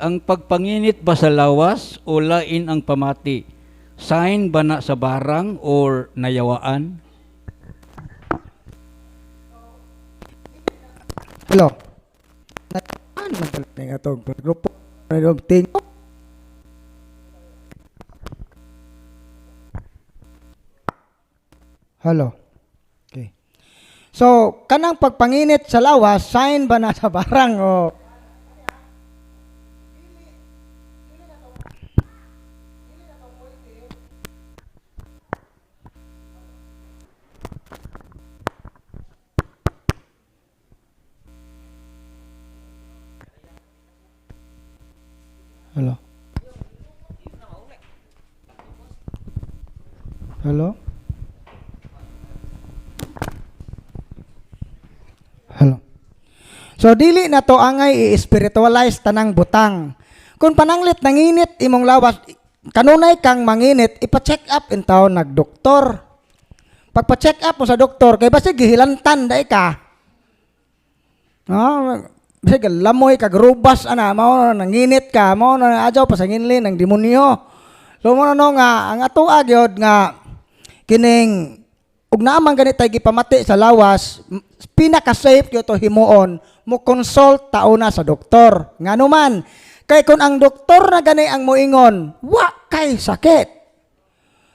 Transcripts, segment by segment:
Ang pagpanginit ba sa lawas o lain ang pamati? Sign ba na sa barang or nayawaan? Hello. Ano nga to grupo ting. Hello. Okay. So, kanang pagpanginit sa lawas, sign ba na sa barang o Hello. Hello. Hello. So dili na to angay i-spiritualize tanang butang. Kung pananglit nanginit imong lawas, kanunay kang manginit, ipa-check up in taon nagdoktor. Pagpa-check up mo sa doktor, kay basig gihilantan dai ka. No, basig lamoy kag rubas ana, mao na nanginit ka, mao na adyaw pasanginli ng demonyo. So mo na no nga ang atoa gyud nga kining ug naa man gani tay gipamati sa lawas, pinaka-safe gyud to himuon mo consult taona sa doktor. Ngano man kay kung ang doktor na gani ang moingon, wa kay sakit.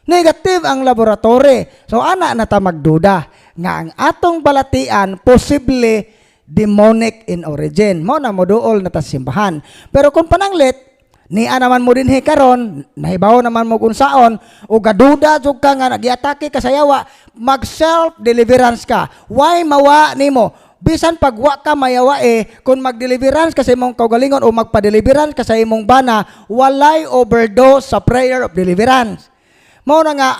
Negative ang laboratory. So ana na ta magduda nga ang atong balatian posible demonic in origin. Mo na moduol na ta sa simbahan. Pero kung pananglit niya naman mo dinhi karon, nahibaw naman mo kung saon, o gaduda jud ka nga nagiatake ka sa yawa, mag self deliverance ka. Why mawa nimo? Bisan pag wa ka mayawa eh, kung mag-deliverance ka sa imong kaugalingon o magpa-deliverance ka sa imong bana, walay overdose sa prayer of deliverance. Mao na nga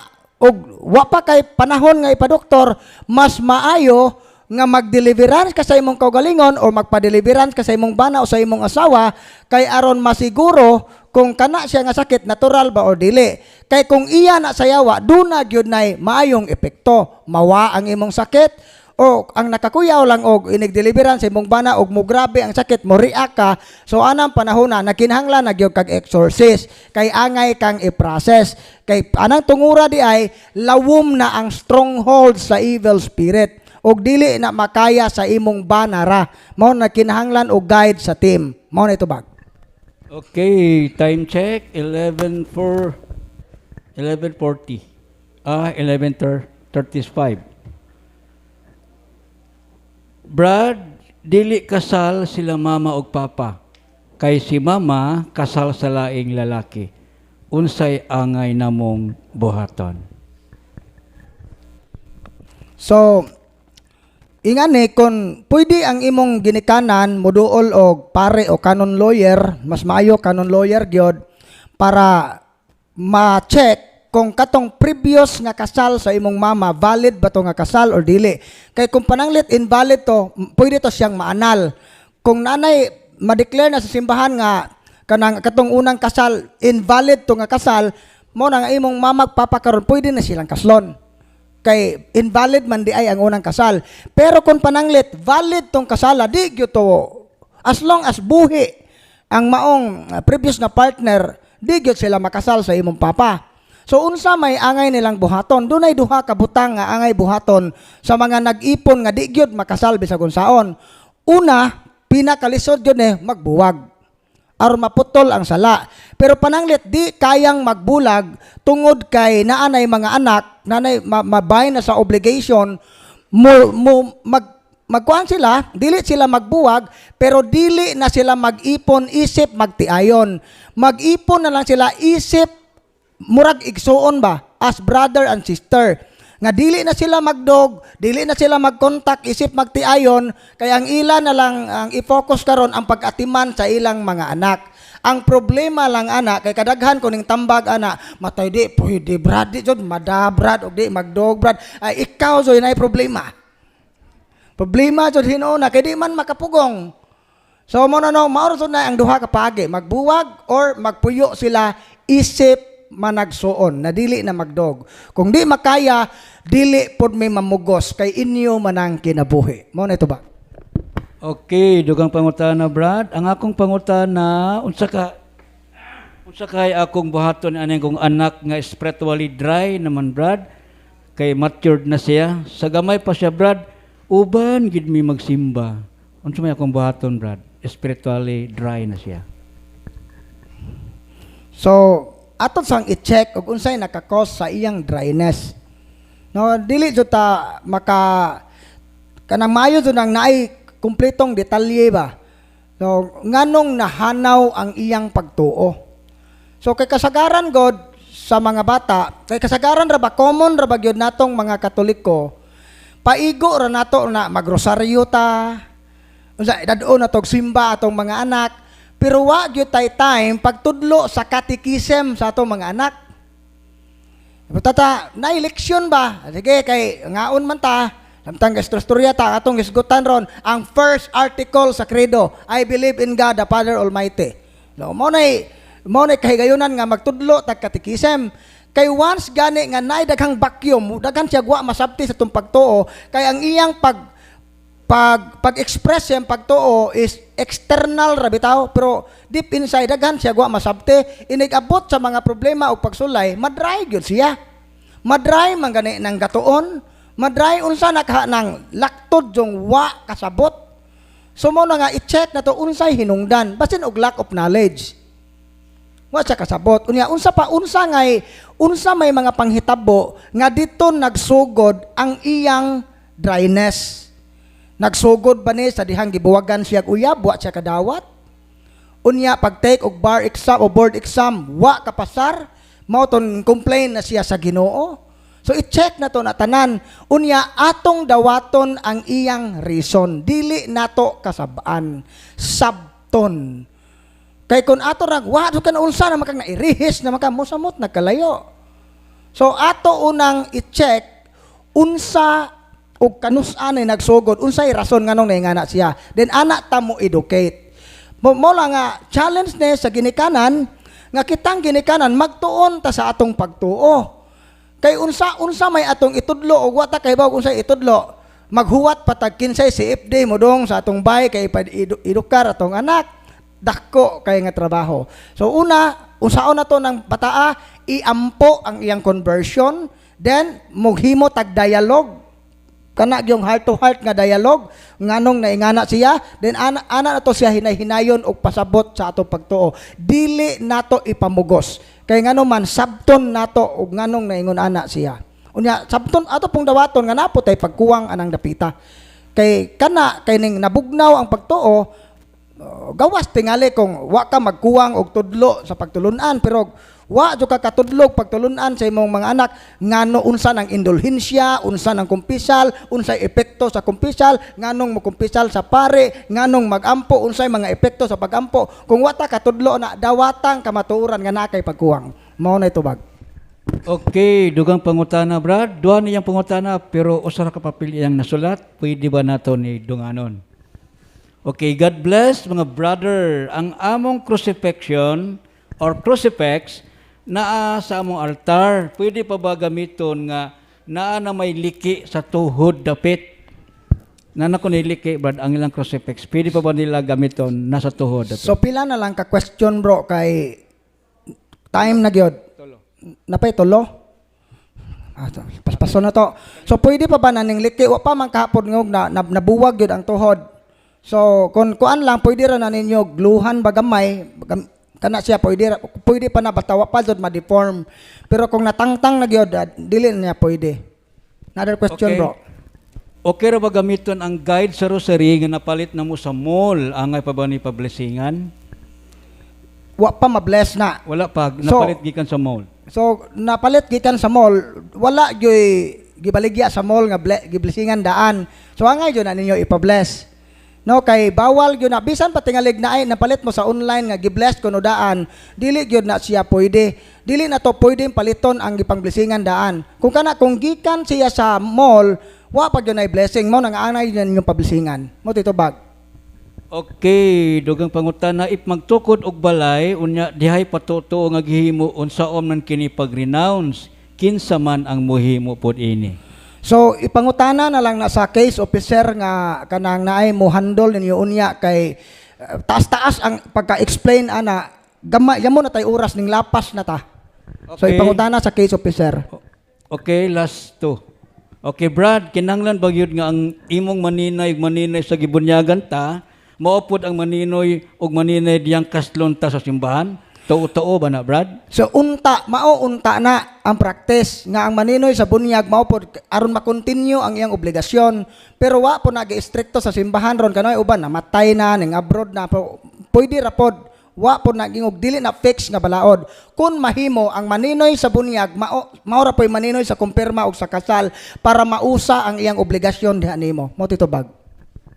og wa pa kay panahon nga ipadoktor, mas maayo nga mag-deliverance ka sa imong kaugalingon o magpa-deliverance ka sa imong bana o sa imong asawa kay aron masiguro kung kana siya nga sakit natural ba o dili. Kay kung iya na sayawa, duna gyud nay maayong epekto. Mawa ang imong sakit o ang nakakuyaw lang og inig-deliverance sa imong bana og mo grabe ang sakit, mo react ka. So anang panahon na nakinahanglan na gyud kag exorcist kay angay kang i-process. Kay anang tungura di ay lawom na ang stronghold sa evil spirit og dili na makaya sa imong bana ra. Mao na kinahanglan og guide sa team. Mao na itubag. Okay, time check 11:4 11:40. 11:35. Brad, dili kasal sila mama og papa. Kay si mama kasal sa laing lalaki. Unsay angay namong buhaton? So, ingani kung pwede ang imong ginikanan moduol og pare o canon lawyer, mas maayo canon lawyer gyud para ma-check kung katong previous nga kasal sa imong mama valid ba to nga kasal or dili. Kay kung pananglit invalid to, pwede to siyang maanal. Kung nanay ma-declare na sa simbahan nga kanang katong unang kasal invalid to nga kasal, mo na nga imong mama ug papa karon pwede na silang kaslon. Kay invalid man di ay ang unang kasal. Pero kung pananglit valid tong kasala, di gyud to, as long as buhi ang maong previous na partner, di gyud sila makasal sa imong papa. So unsa may angay nilang buhaton? Dunay duha ka butang nga angay buhaton sa mga nag-ipon nga di gyud makasal bisag unsaon. Una, pinakalisod gyud ni magbuwag aron maputol ang sala. Pero pananglit di kayang magbulag tungod kay naanay mga anak, naanay mabay na sa obligation mo, mo magkuan sila, dili sila magbuwag, pero dili na sila mag-ipon isip magtiayon. Mag-ipon na lang sila isip murag igsuon ba as brother and sister. Nga dili na sila magdog, dili na sila magkontak isip magtiayon, kay ang ila na lang ang i-focus karon ang pag-atiman sa ilang mga anak. Ang problema lang ana kay kadaghan kuning tambag ana, matay di pwede brad, di jud madabrad og di magdog brad. Ay ikaw jud nay problema. Problema jud hinuon na kay di man makapugong. So mo na no, mao ra jud na ang duha ka paagi, magbuwag or magpuyo sila isip managsuon na dili na magdog. Kung di makaya, dili pod may mamugos kay inyo manang kinabuhi. Mao na ito ba? Okay, dugang pangutana, Brad. Ang akong pangutana, unsa kay akong buhaton ani kong anak nga spiritually dry naman, Brad? Kay matured na siya. Sa gamay pa siya, Brad, uban gid mi magsimba. Unsa may akong buhaton, Brad? Spiritually dry na siya. So, ato sang i-check og unsay naka-cause sa iyang dryness. No, dili jud ta maka kanang maayo jud ang naay kumpletong detalye ba. So, nganong nahanaw ang iyang pagtuo? So kay kasagaran god sa mga bata, kay kasagaran ra ba, common ra ba gyud natong mga Katoliko, paigo ra nato na magrosaryo ta, unsa dad-on na tog simba atong mga anak, pero wa gyud tay time pagtudlo sa catechism sa atong mga anak. Tata, na eleksyon ba? Sige, kay ngaon man ta, samtang gastorya ta, atong hisgutan ron, ang first article sa credo, "I believe in God, the Father Almighty." No, mo na kahigayunan nga magtudlo tag catechism. Kay once gani nga naay daghang vacuum, daghan siya wa masabti sa atong pagtuo, kay ang iyang pag pag pag-express siyang pagtuo is external ra bitaw, pero deep inside daghan siya wa masabti. Inig-abot sa mga problema o pagsulay, madry gyud siya, madry man gani ng gatuon, madry unsa na ka nang laktod yung wa kasabot. So mo na nga i-check na to unsay hinungdan, basin og lack of knowledge, wa siya kasabot. Unya unsa pa, unsa ngay unsa may mga panghitabo nga dito nagsugod ang iyang dryness? Nagsugod ba ni sa dihang gibuwagan siya og uyab, wa siya kadawat? Unya pag-take og bar exam o board exam, wa kapasar, mao ton complain na siya sa Ginoo. So i-check na to na tanan. Unya atong dawaton ang iyang reason, dili nato kasabaan. Sabton. Kay kung ato rag wa ka na unsa na makang nairihis na maka mosamot nagkalayo. So ato unang i-check unsa og kanus-an ay nagsugod, unsay rason nganong naingana siya. Then ana ta mo educate. Mo lang nga challenge ni sa ginikanan nga kitang ginikanan magtuon ta sa atong pagtuo. Kay unsa unsa may atong itudlo og wa ta kahibaw unsay itudlo. Maghuwat pa tag kinsay CFD mo dong sa atong bay kay edukar atong anak. Dako kay nga trabaho. So una, unsaon na to ng bataa, iampo ang iyang conversion, then mughimo tag dialogue, kana yung heart to heart nga dialogue nganong naingana siya, then ana ana na to siya hinay-hinayon og pasabot sa atong pagtuo. Dili nato ipamugos kay ngano man sabton nato og nganong naingon ana siya. Unya sabton ato pong dawaton nga napo tay pagkuwang anang dapita kay kana kay ning nabugnaw ang pagtuo. Oh, gawas tingali kung wa ka magkuwang og tudlo sa pagtulunan, pero wa jud ka katudlog pagtulunan sa imong mga anak ngano unsa nang indulhensya, unsa nang kumpisal, unsay epekto sa kumpisal, nganong mokumpisal sa pare, nganong magampo, unsay mga epekto sa pagampo. Kung wa ta katudlo na, dawatang kamatuoran nga naa kay pagkuwang. Mao na tubag. Okay, dugang pangutana, Brad. Duha niyang pangutana pero usa ra ka papel iyang nasulat. Pwede ba nato ni dunganon? Okay, God bless, mga brother. Ang among crucifixion or crucifix naa sa among altar. Pwede pa ba gamiton nga naa na may liki sa tuhod dapit? Nana ko ni liki, Brad, ang ilang crucifix. Pwede pa ba nila gamiton nasa tuhod dapit? So pila na lang ka question, bro, kay time na gyud. Napay tulo. Ah, paspaso na to. So pwede pa ba naning liki, wa pa man kahapon ngog na nabuwag gyud ang tuhod? So kung kuan lang, pwede ra na ninyo gluhan ba gamay, kana siya pwede pwede pa na basta wa pa jud ma-deform. Pero kung natangtang na gyud, dili na niya pwede. Another question, bro. Okay ra ba gamiton ang guide sa rosary nga napalit na mo sa mall? Angay pa ba ni pablessingan? Wa pa ma-bless na. Wala pa, napalit gikan sa mall. So napalit gikan sa mall, wala gyoy gibaligya sa mall nga giblessingan daan. So angay gyud na ninyo ipa-bless. No, kay bawal gyud na bisan pa tingalig na ay napalit mo sa online nga gibless kuno daan, dili gyud na siya pwede. Dili na to pwede paliton ang gipangblessingan daan. Kung kana kung gikan siya sa mall, wa pa gyud na blessing mo nang angay gyud ninyong pablessingan. Mo titubag. Okay, dugang pangutana, if magtukod og balay unya dihay patutuo nga gihimo, unsaon man kini pag-renounce, kinsa man ang muhimo pod ini? So ipangutana na lang na sa case officer nga kanang naay mo handle ninyo unya kay taas-taas ang pagka-explain ana, gama yamo na tay oras ning lapas na ta. So ipangutana sa case officer. Okay, last two. Okay, Brad, kinanglan ba gyud nga ang imong maninay ug maninay sa gibunyagan ta, mao pod ang maninoy ug maninay diyang kaslon ta sa simbahan? Tuo-tuo ba na, Brad? So unta mao unta na ang practice nga ang maninoy sa bunyag mao pod aron makontinue ang iyang obligasyon, pero wa po nag-istrikto sa simbahan ron kanoy uban namatay na ning abroad na, pero pwede ra pod, wa pod nagingog dili na fix nga balaod. Kung mahimo ang maninoy sa bunyag mao mao ra poy maninoy sa kumpirma og sa kasal para mausa ang iyang obligasyon diha nimo mo titubag.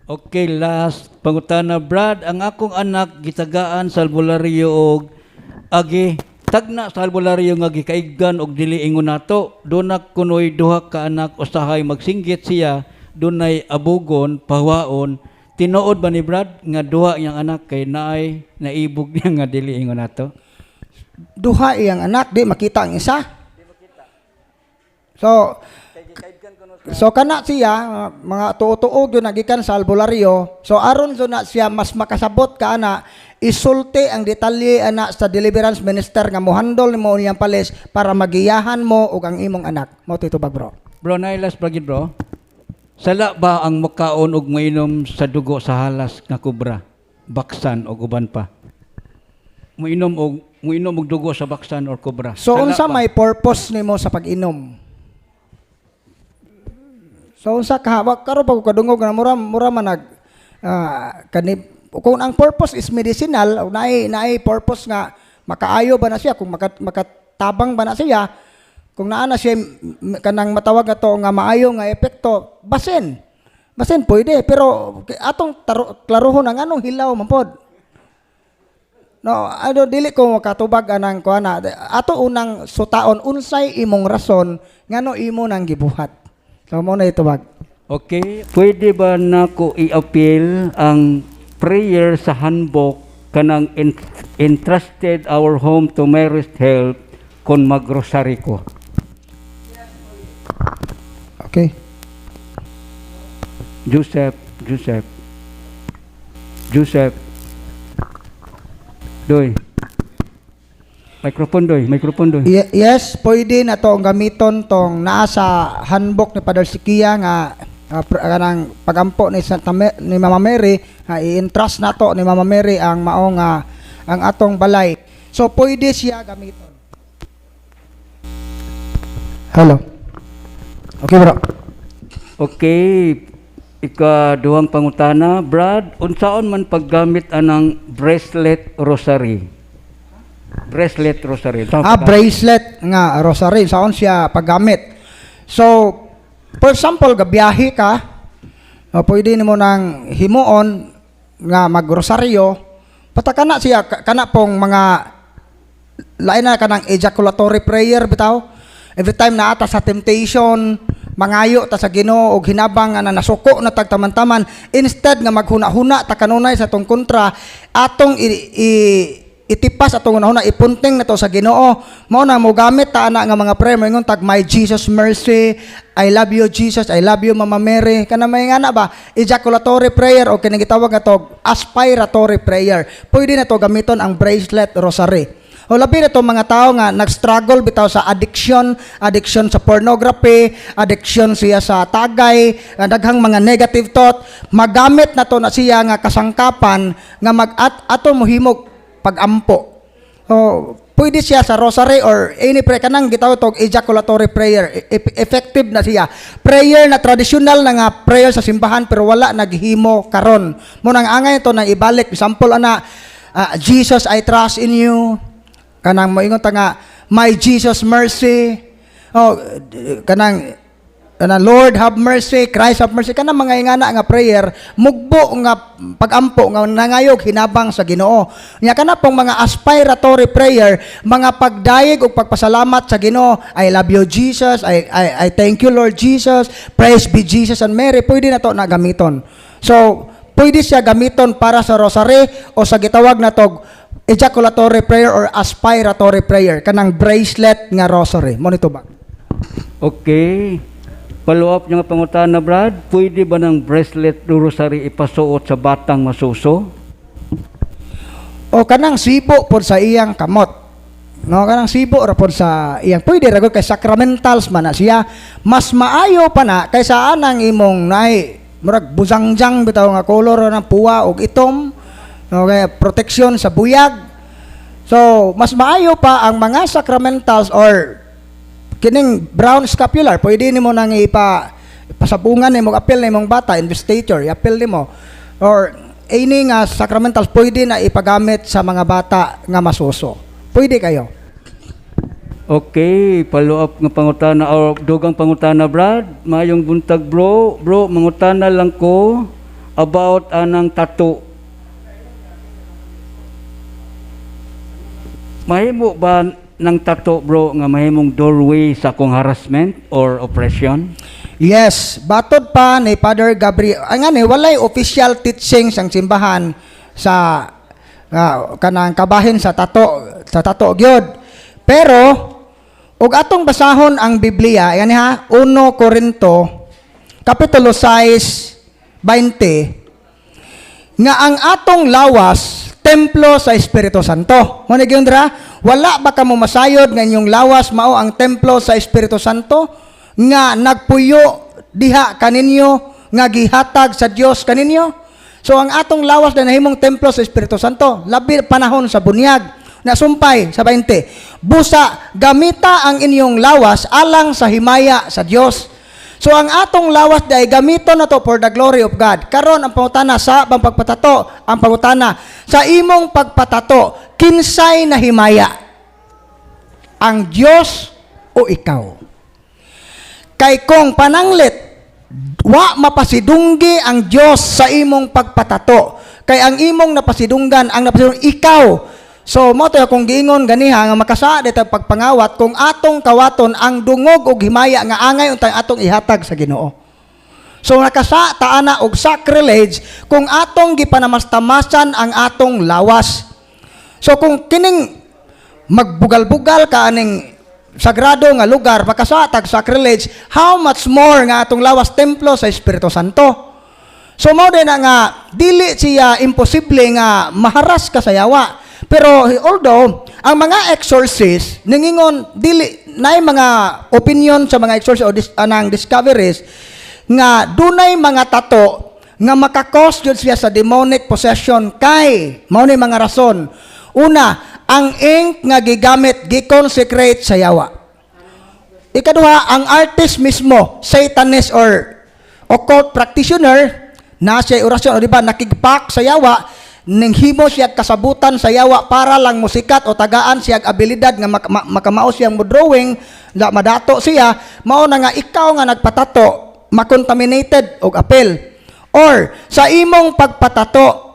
Okay, last pangutana, Brad. Ang akong anak gitagaan sa albularyo og agi tagna sa albularyo nga gikaiggan og dili ingon nato. Duna kunoy duha ka anak, usahay magsinggit siya, dunay abugon, pahawaon. Tinuod ba ni, Brad, nga duha iyang anak kay naay naibog niya nga dili ingon nato? Duha iyang anak, di makita ang isa. So kana siya mga tuo-tuo gyud nagikan sa albularyo. So aron so na siya mas makasabot ka ana, isulti ang detalye ana sa deliverance minister nga mohandol nimo niyang palis para magiyahan mo ug ang imong anak. Mo titubag, bro. Bro, naay last pa gyud, bro. Sala ba ang makaon og mainom sa dugo sa halas nga kobra, baksan og uban pa? Muinom og dugo sa baksan or kobra. So Sala unsa ba? may purpose nimo sa pag-inom? So unsa ka wa karon pag kadungog nga mura mura man nag kani kung ang purpose is medicinal o naay naay purpose nga makaayo ba na siya, kung makatabang ba na siya, kung naa na siya kanang matawag ato nga maayo nga epekto, basin basin pwede, pero atong klarohon ang anong hilaw man pod. No, ano, dili ko makatubag anang kuana. Ato unang sutaon unsay imong rason ngano imo nang gibuhat. So mo na itubag. Okay, pwede ba nako i-appeal ang prayer sa handbook kanang "Entrusted our home to Mary's help" kung magrosary ko? Okay. Joseph, Joseph. Joseph. Doy. Microphone, doy, microphone, doy. Yes, pwede na to ang gamiton tong naa sa handbook ni Father Sikia nga kanang pagampo ni ni Mama Mary nga i-entrust nato ni Mama Mary ang mao nga ang atong balay. So pwede siya gamiton. Hello. Okay, bro. Okay, ikaduhang pangutana, Brad, unsaon man paggamit anang bracelet rosary? Bracelet rosary. Unsaon paggamit? Bracelet nga rosary saon siya paggamit. So, for example, gabiyahe ka, pwede nimo nang himuon nga magrosaryo. Pata kana siya kana pong mga lain na kanang ejaculatory prayer bitaw. Every time na ata sa temptation, mangayo ta sa Ginoo og hinabang nga na nasuko na tagtaman-taman, instead nga maghuna-huna ta kanunay sa atong kontra, atong itipas atong hunahuna, ipunting na to sa Ginoo. Mao na mogamit ta ana nga mga prayer, moingon tag "My Jesus mercy, I love you Jesus, I love you Mama Mary." Kana may nga na ba ejaculatory prayer o kining gitawag nga to aspiratory prayer. Pwede na to gamiton ang bracelet rosary. O labi na to mga tao nga nag-struggle bitaw sa addiction, addiction sa pornography, addiction siya sa tagay, nga daghang mga negative thought, magamit na to na siya nga kasangkapan nga mag at ato mohimog pagampo. O pwede siya sa rosary or any prayer kanang gitawag tog ejaculatory prayer. Effective na siya. Prayer na traditional na nga prayer sa simbahan pero wala naghimo karon. Mo nang angay to nang ibalik, example ana, "Jesus, I trust in you." Kanang moingon ta nga "My Jesus mercy." Oh, kanang kanang "Lord have mercy, Christ have mercy," kanang mga ingana nga prayer, mugbo nga pagampo nga nangayog hinabang sa Ginoo. Nya kana pong mga aspiratory prayer, mga pagdayeg ug pagpasalamat sa Ginoo, "I love you Jesus, I thank you Lord Jesus, praise be Jesus and Mary," pwede na to na gamiton. So, pwede siya gamiton para sa rosary o sa gitawag na tog ejaculatory prayer or aspiratory prayer, kanang bracelet nga rosary. Mo nito ba? Okay. Follow up nga pangutana, Brad, pwede ba ng bracelet o rosary ipasuot sa batang masuso? O kanang sibo pod sa iyang kamot. No, kanang sibo ra pod sa iyang, pwede ra gud kay sacramentals man na siya. Mas maayo pa na kaysa anang imong naay murag buzangjang bitaw nga color ng puwa og itom. No, kay protection sa buyag. So, mas maayo pa ang mga sacramentals or kining brown scapular, pwede nimo nang ipa pasabungan nimo, apil nimong bata, investiture, apil nimo, or ini nga sacramentals pwede na ipagamit sa mga bata nga masuso. Pwede kayo. Okay, follow up nga pangutana or dugang pangutana, Brad. Mayong buntag, bro. Bro, mangutana lang ko about anang tattoo. Mahimo ba ng tattoo, bro, nga mahimong doorway sa akong harassment or oppression? Yes, batod pa ni Father Gabriel. Ang ani, walay official teaching sang simbahan sa kanang kabahin sa tato gyud. Pero ug atong basahon ang Biblia, yan ha, 1 Corinto kapitulo 6 20, nga ang atong lawas templo sa Espiritu Santo. Mo ni gyud ra, wala ba kamo masayod nga inyong lawas mao ang templo sa Espiritu Santo nga nagpuyo diha kaninyo nga gihatag sa Dios kaninyo? So ang atong lawas na nahimong templo sa Espiritu Santo, labi panahon sa bunyag. Nasumpay sa 20. Busa gamita ang inyong lawas alang sa himaya sa Dios. So ang atong lawas dai gamiton na to for the glory of God. Karon ang pangutana sa bang pagpatato, ang pangutana sa imong pagpatato, kinsay nahimaya? Ang Dios o ikaw? Kay kung pananglit wa mapasidunggi ang Dios sa imong pagpatato, kay ang imong napasidunggan, ang napasidunggan ikaw. So mo to akong giingon ganiha nga makasa dito pagpangawat kung atong kawaton ang dungog og himaya nga angay untang atong ihatag sa Ginoo. So nakasa ta ana og sacrilege kung atong gipanamastamasan ang atong lawas. So kung kining magbugal-bugal ka aning sagrado nga lugar, makasa tag sacrilege, how much more nga atong lawas templo sa Espiritu Santo? So mao din na nga dili siya imposible nga maharas ka sa yawa. Pero although ang mga exorcist ningingon dili naay mga opinion sa mga exorcist o anang discoveries nga dunay mga tato nga makakos jud siya sa demonic possession kay mao ni mga rason. Una, ang ink nga gigamit gi-consecrate sa yawa. Ikaduha, ang artist mismo, satanist or occult practitioner, na siya orasyon, o di ba, nakigpak sa yawa, ning himo siya kasabutan sa yawa para lang musikat o tagaan siya abilidad nga makamao siyang mo drawing, na madato siya, mao na nga ikaw nga nagpatato, makontaminated og apel. Or sa imong pagpatato,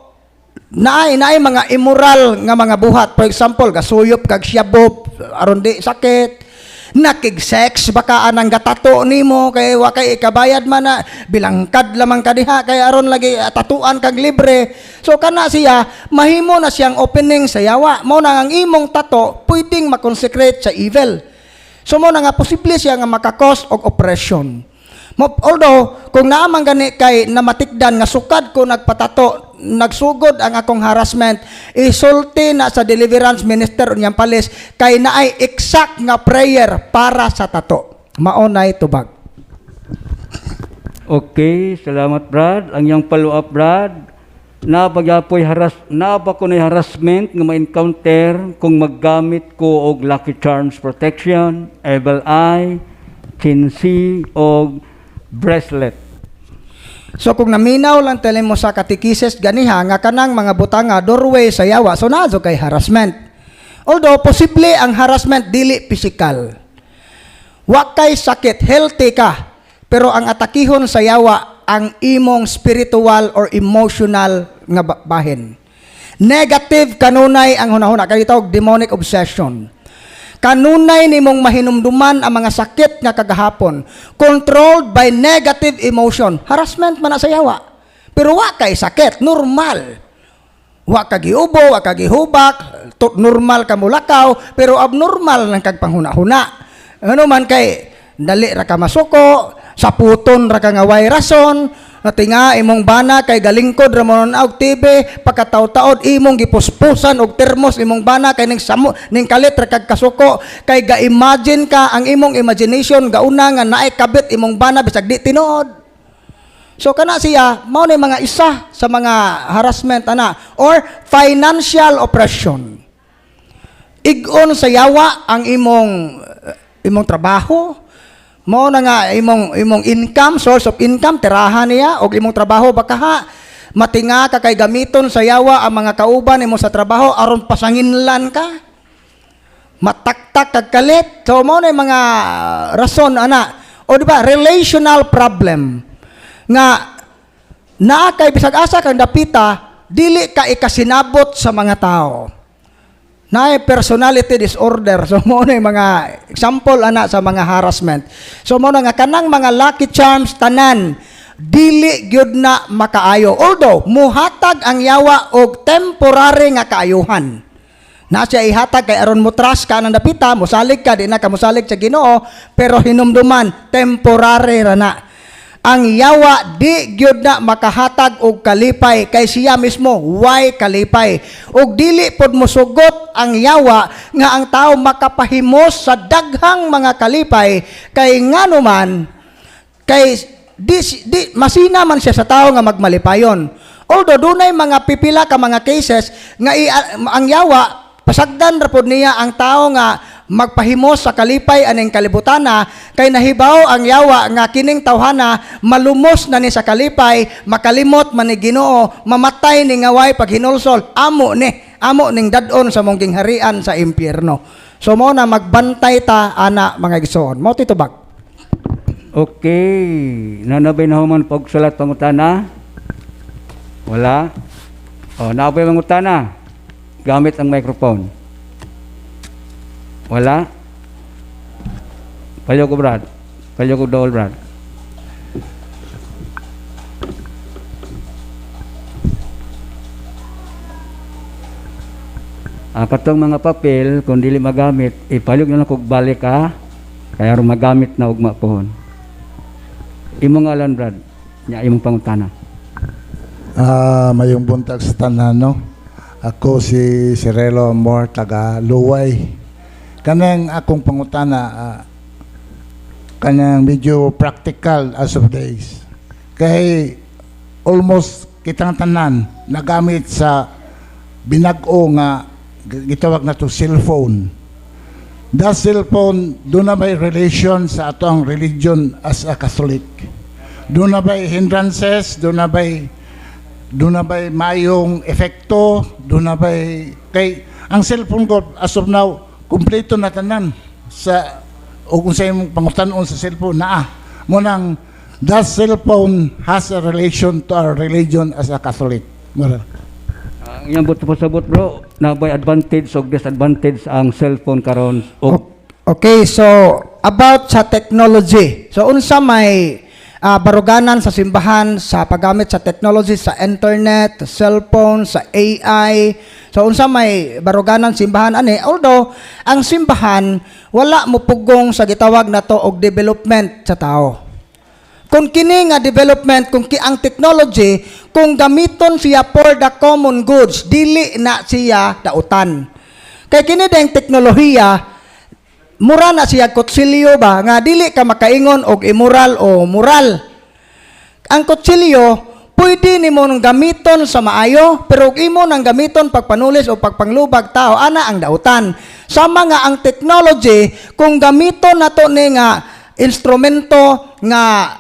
naay naay mga immoral nga mga buhat. For example, gasuyop kag shabu aron di sakit, nakig-sex baka anang gatato nimo kay wa kay ikabayad man na, bilangkad lamang ka diha kay aron lagi tatuan kag libre. So kana siya mahimo na siyang opening sa yawa. Mao na ang imong tato pwedeng makonsecrate sa evil. So mao na nga posible siya nga makakos og oppression. Although, kung naamang gani kay namatikdan nga sukad ko nagpatato, nagsugod ang akong harassment, isulti na sa deliverance minister unyang palis, kay naay exact nga prayer para sa tato. Mao nay tubag. Okay, salamat, Brad. Ang iyang follow up, Brad, nabagyapoy harass naba ko na harassment nga ma-encounter kung maggamit ko og Lucky Charms protection, evil eye, chinsi og bracelet? So kung naminaw lang tele mo sa katekisis ganiha nga kanang mga butanga doorway sa yawa, so naa kay harassment. Although posible ang harassment dili physical. Wa kay sakit, healthy ka. Pero ang atakihon sa yawa ang imong spiritual or emotional nga bahin. Negative kanunay ang hunahuna kay tawag demonic obsession. Kanunay nimong mahinumduman ang mga sakit nga kagahapon, controlled by negative emotion. Harassment man na sa yawa. Pero wa kay sakit, normal. Wa ka giubo, wa ka gihubak, normal ka mulakaw, pero abnormal ng kag panghuna-huna. Ano man kay dali ra ka masuko. Saputon ra ka nga way rason, natinga imong bana kay galingkod ra mo og TV, pagkataw-taod imong gipuspusan og termos imong bana kay ning samo ning kalit ra kag kasuko, kay ga-imagine ka, ang imong imagination gauna nga naay kabit imong bana bisag di tinuod. So kana siya, mao ni mga isa sa mga harassment ana, or financial oppression. Igon sa yawa ang imong trabaho. Mao na nga imong income, source of income, tirahan niya og imong trabaho bakaha. Matinga ka kay gamiton sa yawa ang mga kauban nimo sa trabaho aron pasanginlan ka. Mataktak kag kalit. So mao na yung mga rason ana. O di ba, relational problem nga naa kay bisag asa kang dapita, dili ka ikasinabot sa mga tao. Naay personality disorder. So mao na yung mga example ana sa mga harassment. So mao na nga kanang mga lucky charms tanan dili gyud na makaayo. Although muhatag ang yawa og temporary nga kaayuhan. Na siya ihatag kay aron mo trust ka ng dapita, mosalig ka, di na ka mosalig sa Ginoo, pero hinumduman, temporary ra na. Ang yawa di gyud na makahatag og kalipay kay siya mismo way kalipay. Og dili pod mosugot ang yawa nga ang tao makapahimos sa daghang mga kalipay, kay ngano man kay di masina man siya sa tao nga magmalipayon. Although dunay mga pipila ka mga cases nga ang yawa pasagdan ra pod niya ang tao nga magpahimos sa kalipay aning kalibutana, kay nahibaw ang yawa nga kining tawhana malumos na ni sa kalipay, makalimot man ni Ginoo, mamatay ni nga way paghinulsol, amo ni amo ning dad-on sa mong gingharian sa impyerno. So mao na magbantay ta ana, mga igsoon. Mao titubag. Okay. Nanabay na human pagsulat pangutana? Wala? O, nabay mangutana? Gamit ang microphone. Wala? Palyo ko, Brad. Palyo ko dool, Brad. Ang katong mga papel, kung dili magamit, ipalyog na lang kog balik ha. Kaya aron magamit na ugma pohon. Imong ngalan, Brad. Nya imong pangutana. Ah, mayong buntag sa tanan, no? Ako si Cirelo Amor, taga Luway. Kanang akong pangutana, kanang medyo practical as of days. Kay almost kitang tanan nagamit sa binag-o nga gitawag na to cellphone. The cellphone, duna may relation sa atong religion as a Catholic? Duna bay hindrances? Duna bay mayong epekto? Duna bay, kay ang cellphone ko as of now kumpleto na tanan sa o kung sa imong pangutan-on sa cellphone naa mo nang the cellphone has a relation to our religion as a Catholic? Mura. Ang iyang buot pasabot, bro, na by advantage o disadvantage ang cellphone karon o Okay, so about sa technology. So unsa may baruganan sa simbahan sa paggamit sa technology, sa internet, sa cellphone, sa AI? So unsa may baruganan simbahan ani? Although ang simbahan wala mo pugong sa gitawag nato og development sa tao. Kung kini nga development, kung ang technology, kung gamiton siya for the common goods, dili na siya dautan. Kay kini ding teknolohiya, mura na siya kutsilyo ba, nga dili ka makaingon og immoral o moral. Ang kutsilyo, pwede nimo nang gamiton sa maayo, pero ug imo nang gamiton pagpanulis o pagpanglubag tao, ana ang dautan. Sama nga ang technology, kung gamiton nato ni nga instrumento nga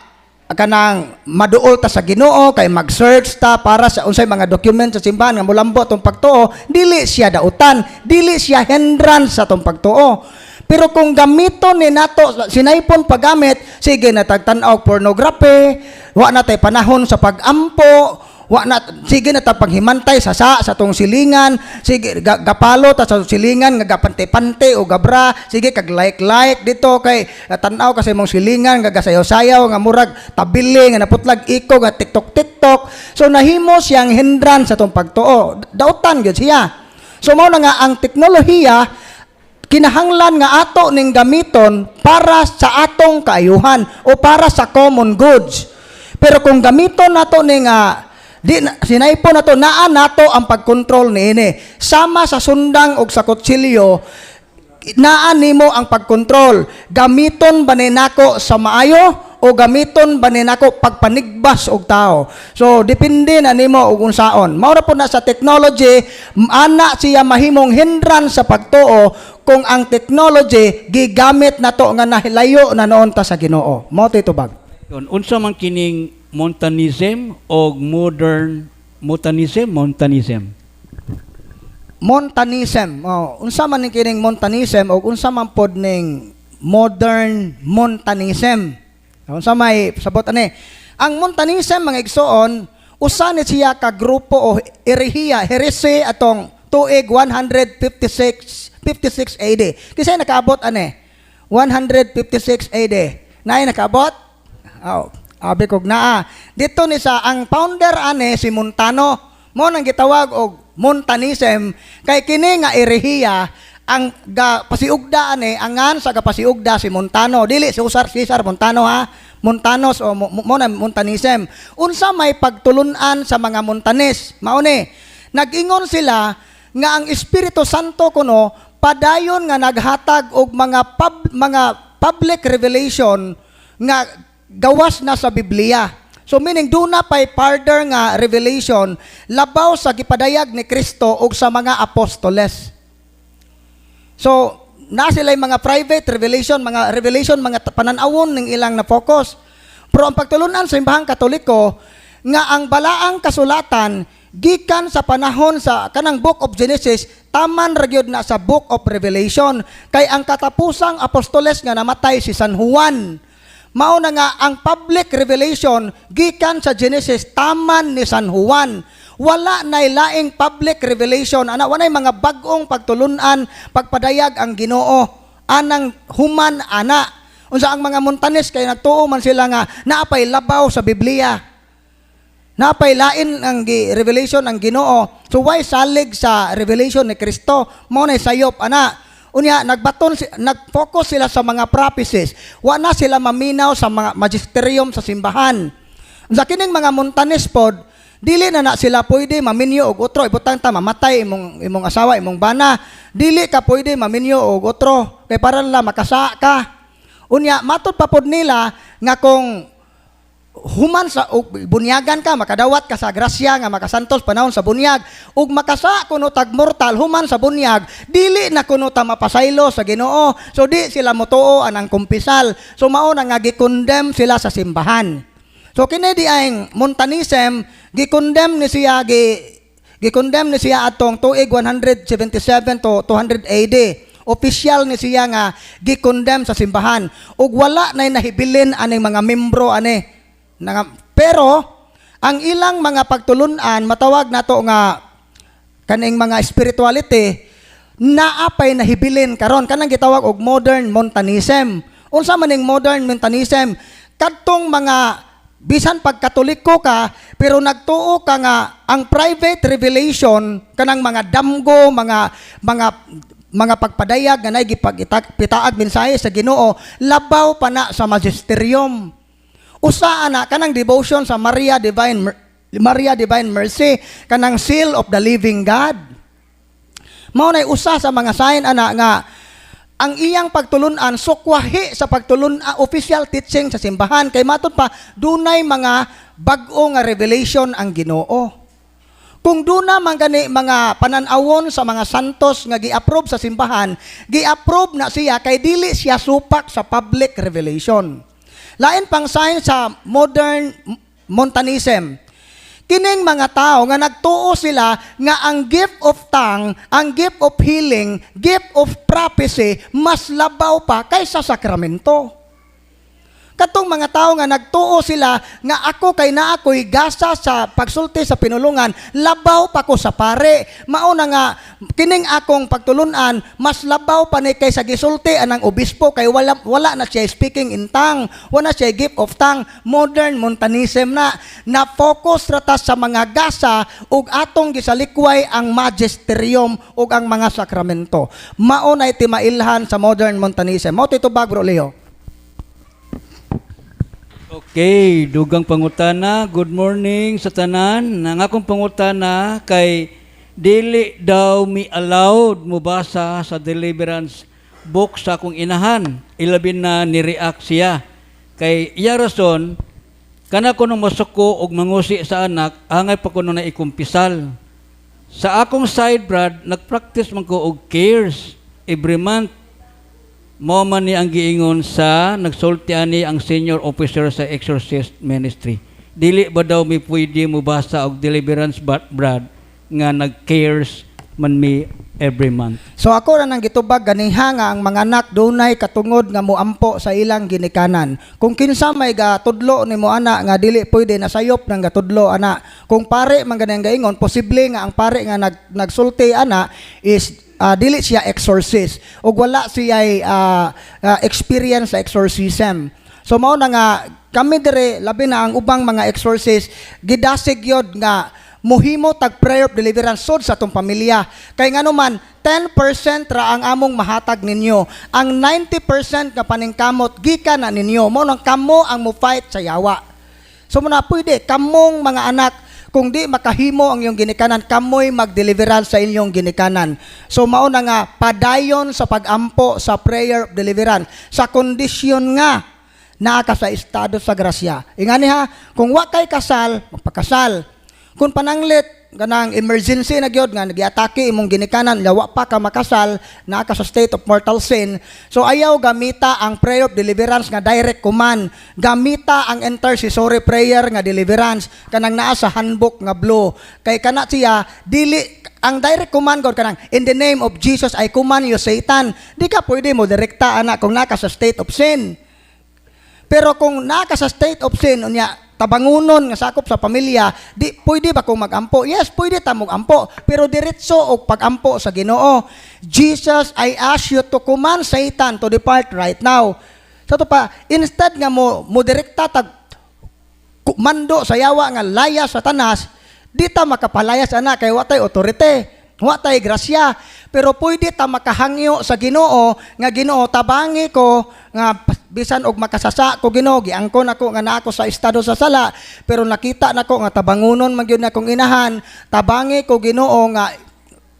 kanang maduol ta sa Ginoo kay mag-search ta para sa unsay mga document sa simbahan nga mulambo tong pagtuo, dili siya dautan, dili siya hindrance sa tong pagtuo. Pero kung gamiton ni nato sinaypon paggamit, sige na tagtan-aw pornography, wa na tay panahon sa pag-ampo, wa na, sige na ta paghimantay sa tong silingan, sige gapalo ta sa silingan nga gapante-pante o gabra, sige kag like-like dito kay tan-aw kasi mong silingan nga gasayaw-sayaw nga murag tabili nga naputlag iko nga TikTok TikTok. So nahimo siyang hindrance sa tong pagtuo, dautan gyud siya. So mao na nga ang teknolohiya Kinahanglan nga ato ning gamiton para sa atong kaayuhan o para sa common goods. Pero kung gamiton nato ning di sinaypo nato, naa nato ang pagkontrol niini. Sama sa sundang og sa kutsilyo, naa nimo ang pagkontrol. Gamiton ba ni nako sa maayo o gamiton ba ni nako pagpanigbas og tao? So depende na nimo og unsaon. Mao ra po na sa technology, ana siya mahimong hindrance sa pagtuo kung ang technology gigamit nato nga nahilayo na noon ta sa Ginoo. Mao to tubag. Yun, unsa man kining Montanism o modern Montanism, Montanism? Montanism. Oh, unsa man ning kining Montanism o unsa man pod ning modern Montanism? Unsa may sabot ani? Ang Montanism, mga igsoon, usa ni siya ka grupo o erehiya, heresy atong tuig 156 56 AD. Kinsa nakaabot ani? 156 AD. Naay nakaabot? Oh, abi kog naa. Dito ni sa ang founder ane si Montano. Mo nang gitawag og Montanism kay kini nga erehiya ang ga pasiugda ane, angan sa gapasiugda si Montano, dili si Cesar, Cesar Montano ha. Montanos o mo na Montanism. Unsa may pagtulun-an sa mga Montanis? Mao ni nag-ingon sila nga ang Espiritu Santo kuno padayon nga naghatag og mga public revelation nga gawas na sa Biblia. So meaning duna pay further nga revelation labaw sa gipadayag ni Kristo ug sa mga apostoles. So na sila mga private revelation, mga revelation, mga pananawon ning ilang na focus. Pero ang pagtulunan sa Simbahang Katoliko nga ang balaang kasulatan gikan sa panahon sa kanang Book of Genesis taman ra gyud na sa Book of Revelation, kay ang katapusang apostoles nga namatay si San Juan. Mao na nga ang public revelation gikan sa Genesis taman ni San Juan. Wala nay laing public revelation ana, walay mga bag-ong pagtulunan, pagpadayag ang Ginoo anang human ana. Unsa ang mga Montanis kay nagtuo man sila nga naapay labaw sa Biblia. Napay lain ang revelation ang Ginoo. So why salig sa revelation ni Kristo? Mao na sayop ana. Unya nagbaton nag-focus sila sa mga prophecies. Wa na sila maminaw sa mga magisterium sa simbahan. Sa kining mga Montanis pod, dili na na sila pwede maminyo og otro. Ibutang ta mamatay imong asawa, imong bana. Dili ka pwede maminyo og otro kay para la makasa ka. Unya matud pa pod nila nga kung human sa og bunyagan ka, makadawat ka sa grasya nga makasantos panahon sa bunyag ug makasa kuno tag mortal human sa bunyag, dili na kuno ta mapasaylo sa Ginoo. So di sila motuo anang kumpisal. So mao na nga gi-condemn sila sa simbahan. So kini di ang Montanism, gi-condemn ni siya atong tuig 177 to 200 AD. Official ni siya nga gi-condemn sa simbahan ug wala nay nahibilin aning mga membro ani. Pero ang ilang mga pagtulunan, matawag nato nga kaning mga spirituality, naa pay nahibilin karon, kanang gitawag og modern Montanism. Unsa man ning modern Montanism? Kadtong mga bisan pag Katoliko ka pero nagtuo ka nga ang private revelation, kanang mga damgo, mga pagpadayag nga naay gipagpitaag mensahe sa Ginoo, labaw pa na sa magisterium. Usa ana kanang devotion sa Maria Divine Mercy, kanang seal of the living God. Mao nay usa sa mga sign ana nga ang iyang pagtulunan sukwahi sa pagtulun official teaching sa simbahan, kay matud pa dunay mga bag-o nga revelation ang Ginoo. Kung duna man gani mga pananawon sa mga santos nga gi-approve sa simbahan, gi-approve na siya kay dili siya supak sa public revelation. Lain pang sign sa modern Montanism. Kining mga tao nga nagtuo sila nga ang gift of tongue, ang gift of healing, gift of prophecy mas labaw pa kaysa sakramento. Katong mga tao nga nagtuo sila nga ako kay naa ko'y gasa sa pagsulti sa pinulungan, labaw pa ko sa pare. Mao na nga kining akong pagtulunan mas labaw pa ni kaysa gisulti anang obispo kay wala wala na siya speaking in tongue, wala siya gift of tongue. Modern Montanism na na focus ra ta sa mga gasa ug atong gisalikway ang magisterium ug ang mga sakramento. Mao na timailhan sa modern Montanism. Mao titubag, Bro Leo. Okay, dugang pangutana. Good morning sa tanan. Ang akong pangutana kay dili daw mi allowed mubasa sa deliverance book sa akong inahan. Ilabi na ni-react siya. Kay iya rason, kana kuno masuko og mangusi sa anak, angay pa kuno na ikumpisal. Sa akong side, Brad, nagpractice man ko og cares every month. Mao man ni ang giingon sa nagsulti ani ang senior officer sa Exorcist Ministry. Dili ba daw mi pwede mo basa og deliverance Brad, nga nag-cares man mi every month? So ako ra nang gitubag ganiha nga ang mga anak dunay katungod nga muampo sa ilang ginikanan. Kung kinsa may gatudlo nimo ana nga dili pwede, nasayop nang gatudlo ana. Kung pare man gani ang gaingon, posible nga ang pare nga nagsulti ana is dili siya exorcist ug wala siya experience sa exorcism. So mao na nga kami dire, labi na ang ubang mga exorcist, gidasig yod nga muhimo tag prayer of deliverance sud sa atong pamilya. Kay ngano man, 10% ra ang among mahatag ninyo. Ang 90% nga paningkamot gikan na ninyo. Mao nang kamo ang mo fight sa yawa. So mao na pwede kamong mga anak, kung di makahimo ang iyong ginikanan, kamoy mag-deliverance sa inyong ginikanan. So mao na nga padayon sa pagampo sa prayer of deliverance sa kondisyon nga naa ka sa estado sa grasya. Ingani ha, kung wa kay kasal, magpakasal. Kung pananglit kanang emergency na gyud nga nagiatake imong ginikanan, wa pa ka makasal, naa ka sa state of mortal sin. So ayaw gamita ang prayer of deliverance nga direct command. Gamita ang intercessory prayer nga deliverance kanang naa sa handbook nga blue. Kay kana siya dili ang direct command god, kanang "In the name of Jesus, I command you, Satan." Di ka pwede mo direkta ana kung naa ka sa state of sin. Pero kung naa ka sa state of sin, unya tabangunon nga sakop sa pamilya, di pwede ba kung magampo? Yes, pwede ta magampo, pero diretso og pagampo sa Ginoo. "Jesus, I ask you to command Satan to depart right now." Sa to pa, instead nga mo direkta tag mando sa yawa nga "Layas, Satanas," di ta makapalayas ana kay wa tay otorite, wa tay grasya. Pero pwede ta makahangyo sa Ginoo nga, "Ginoo, tabangi ko nga bisan og makasasa ko, Ginoo, giangkon ako nga naa ako sa estado sa sala, pero nakita nako nga tabangunon man gyud akong inahan. Tabangi ko, Ginoo, nga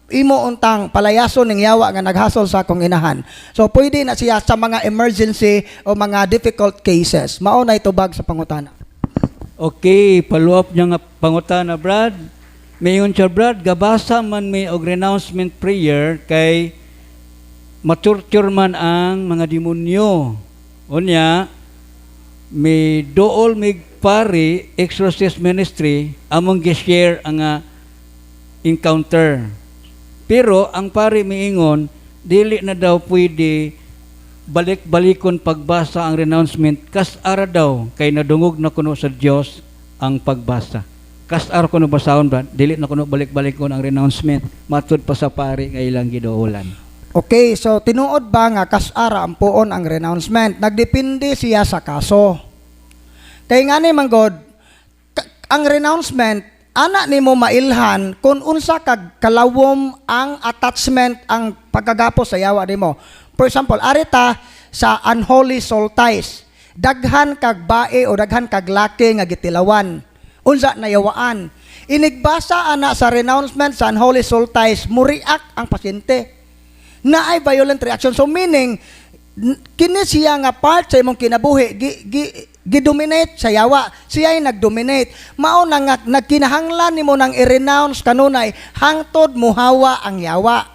imo untang palayason ning yawa nga naghasol sa akong inahan." So pwede na siya sa mga emergency o mga difficult cases. Mao na itubag sa pangutana. Okay, follow up niya nga pangutana, Brad. Mayon siya, Brad, gabasa man may og renouncement prayer kay maturture man ang mga demonyo. Unya, may dool mig pari exorcist ministry, among gi-share ang encounter. Pero ang pari miingon, dili na daw pwede balik-balikon pagbasa ang renouncement, kas-ara daw kay nadungog na kuno sa Dios ang pagbasa. Kas-ara kuno basahon ba, dili na kuno balik-balikon ang renouncement matud pa sa pari nga ilang giduolan. Okay, so tinuod ba nga kas-ara ampuon ang renouncement? Nagdepende siya sa kaso. Kay ngani man god, ang renouncement ana nimo mailhan kung unsa kag kalawom ang attachment, ang pagkagapos sa yawa nimo. For example, arita sa unholy soul ties. Daghan kag bae o daghan kag laki nga gitilawan. Unsa nayawaan. Inigbasa ana sa renouncement sa unholy soul ties, mo-react ang pasyente na ay violent reaction. So meaning, kini siya nga part sa imong kinabuhi, gi-dominate sa yawa. Siya ay nag-dominate. Mao na nga nagkinahanglan nimo nang i-renounce kanunay hangtod muhawa ang yawa.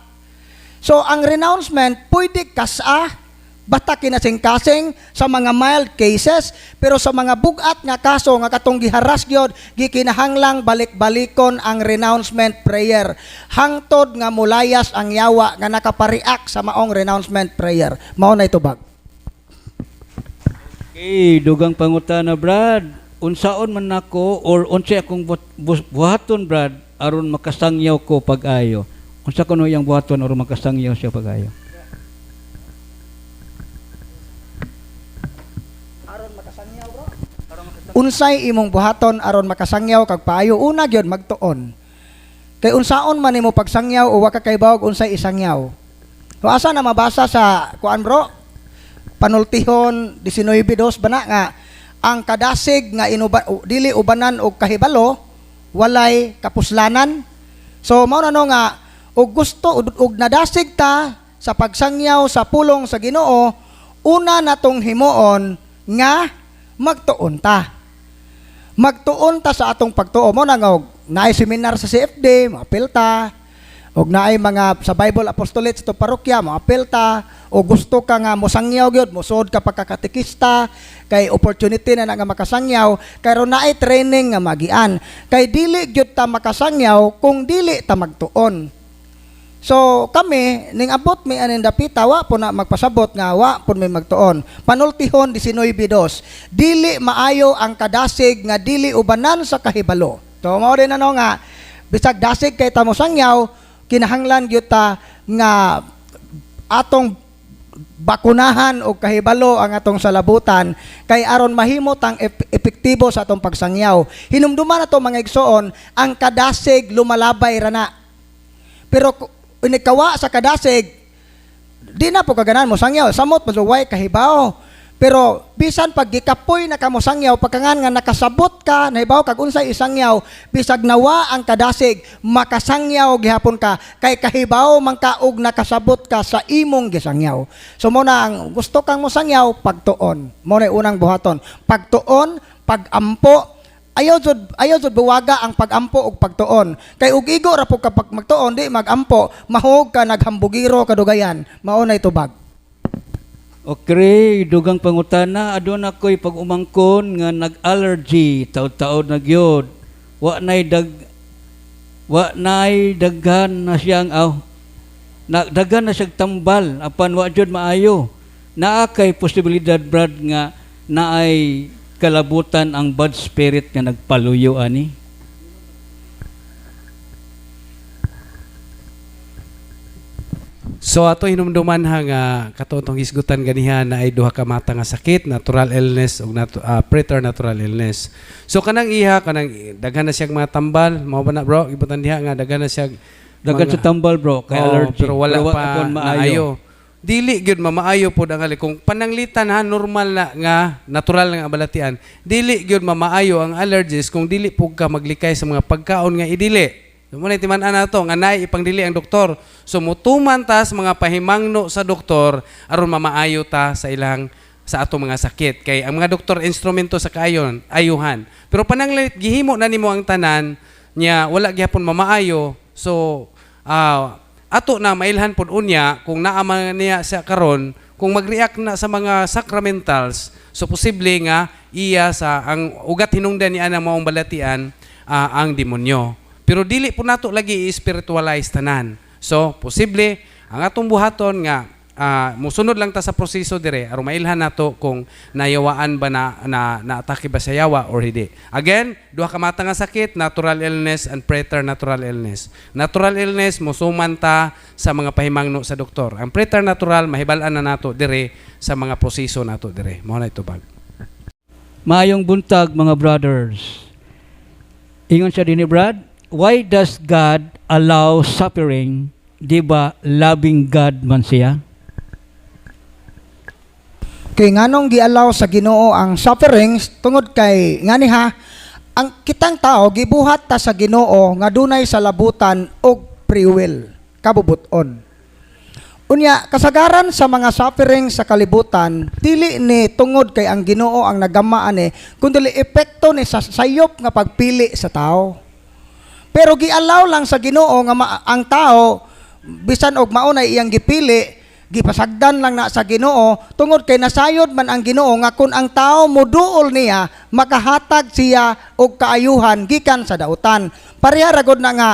So ang renouncement pwede kas-a basta kinasing-kasing sa mga mild cases, pero sa mga bugat nga kaso nga katong giharas gyud, gikinahanglang balik-balikon ang renouncement prayer hangtod nga mulayas ang yawa nga nakapariak sa maong renouncement prayer. Mao na itubag. Okay, dugang pangutana, Brad. Unsaon man nako or unsay akong buhaton, Brad, aron makasangyaw ko pag-ayo? Unsa kuno iyang buhaton aron makasangyaw siya pag-ayo? Aron makasangyaw, bro. Unsay imong buhaton aron makasangyaw kag paayo? Una gyud, magtuon. Kay unsaon man nimo pagsangyaw o wa ka kahibaw unsay isangyaw. So asa na mabasa sa kuan, bro? Panultihon 19:2 ba na nga ang kadasig nga inuba, dili ubanan og kahibalo walay kapuslanan? So mao na no nga og gusto og nadasig ta sa pagsangyaw sa pulong sa Ginoo, una natong himuon nga magtuon ta. Magtuon ta sa atong pagtuo mo na nga og naay seminar sa CFD, moapil ta. Og naay mga sa Bible Apostolate sa parokya, moapil ta. O gusto ka nga mosangyaw gyud, mosuod ka pagkakatekista kay opportunity na na nga makasangyaw, kay ron naay training nga magian. Kay dili gyud ta makasangyaw kung dili ta magtuon. So kami ning abot mi aning dapita, wa po na magpasabot nga wa po may magtuon. Panultihon 19:2. Dili maayo ang kadasig nga dili ubanan sa kahibalo. So mao din ano nga bisag dasig kay ta mosangyaw, kinahanglan gyud ta nga atong bakunahan og kahibalo ang atong salabutan kay aron mahimo tang epektibo sa atong pagsangyaw. Hinumduman nato, mga igsoon, ang kadasig lumalabay ra na. Pero inikawa sa kadasig, di na po kaganan mo sangyaw, samot maluway kahibaw. Pero bisan pag gikapoy na kamo sangyaw, pagkangan nga nakasabot ka, nahibaw kag unsay isangyaw, bisag nawa ang kadasig, makasangyaw gihapon ka kay kahibaw man ka og nakasabot ka sa imong gisangyaw. So mo na ang gusto kang mosangyaw, pagtuon. Mo na unang buhaton. Pagtuon, pagampo, ayaw jud buwaga ang pagampo og pagtuon. Kay og igo ra pud kapag magtuon, di magampo, mahog ka naghambugiro kadugayan. Mao nay tubag. Okay, dugang pangutana, aduna ko'y pag-umangkon nga nag-allergy, taod-taod na gyud. Wa nay daghan na siyang aw. Na, daghan na siyang tambal apan wa jud maayo. Naa kay posibilidad, Brad, nga naay kalabutan ang bad spirit nga nagpaluyo ani? So ato hinumduman ha nga kato tong hisgutan ganiha na ay duha ka mata nga sakit, natural illness ug preternatural illness. So kanang iha, kanang daghan na siyang mga tambal, mao ba na, bro? Ibutan diha nga daghan na siya Daghan sa tambal, bro, kay Oo, allergy. pero wala Pero pa pon maayo. maayo. Dili gyud mamaayo pod ang ali. Kung pananglitan ha, normal na nga natural nga balatian. Dili gyud mamaayo ang allergies kung dili pug ka maglikay sa mga pagkaon nga idili. So, mo na timan-an nato nga naay ipangdili ang doktor. So mutuman ta sa mga pahimangno sa doktor aron mamaayo ta sa ilang sa atong mga sakit. Kay ang mga doktor instrumento sa kaayon, ayuhan. Pero pananglit gihimo na nimo ang tanan nya wala gihapon mamaayo. So ato na mailhan pod unya kung naa man niya sa karon, kung mag-react na sa mga sacramentals, so posible nga iya sa ang ugat hinungdan ni ana maong balatian ang demonyo. Pero dili po nato lagi i-spiritualize tanan. So posible ang atong buhaton nga musunod lang ta sa proseso dire aron mailhan nato kung nayawaan ba na na naatake ba sa yawa or hindi. Again, duha ka mata nga sakit, natural illness and preternatural illness. Natural illness, musuman ta sa mga pahimangno sa doktor. Ang preternatural, mahibal-an na nato dire sa mga proseso nato dire. Mao na itubag. Maayong buntag, mga brothers. Ingon siya din ni Brad, why does God allow suffering? Di ba loving God man siya? Kay nganong gialaw sa Ginoo ang sufferings? Tungod kay ngani ha, ang kitang tao gibuhat ta sa Ginoo nga dunay salabutan og free will, kabubuton. Unya, kasagaran sa mga suffering sa kalibutan, dili ni tungod kay ang Ginoo ang nagama ani, kundi epekto ni sa sayop nga pagpili sa tao. Pero gialaw lang sa Ginoo nga ang tao bisan og mao na iyang gipili, gipasagdan lang na sa Ginoo tungod kay nasayod man ang Ginoo nga kun ang tao moduol niya, makahatag siya og kaayuhan gikan sa dautan. Pareha ra gud na nga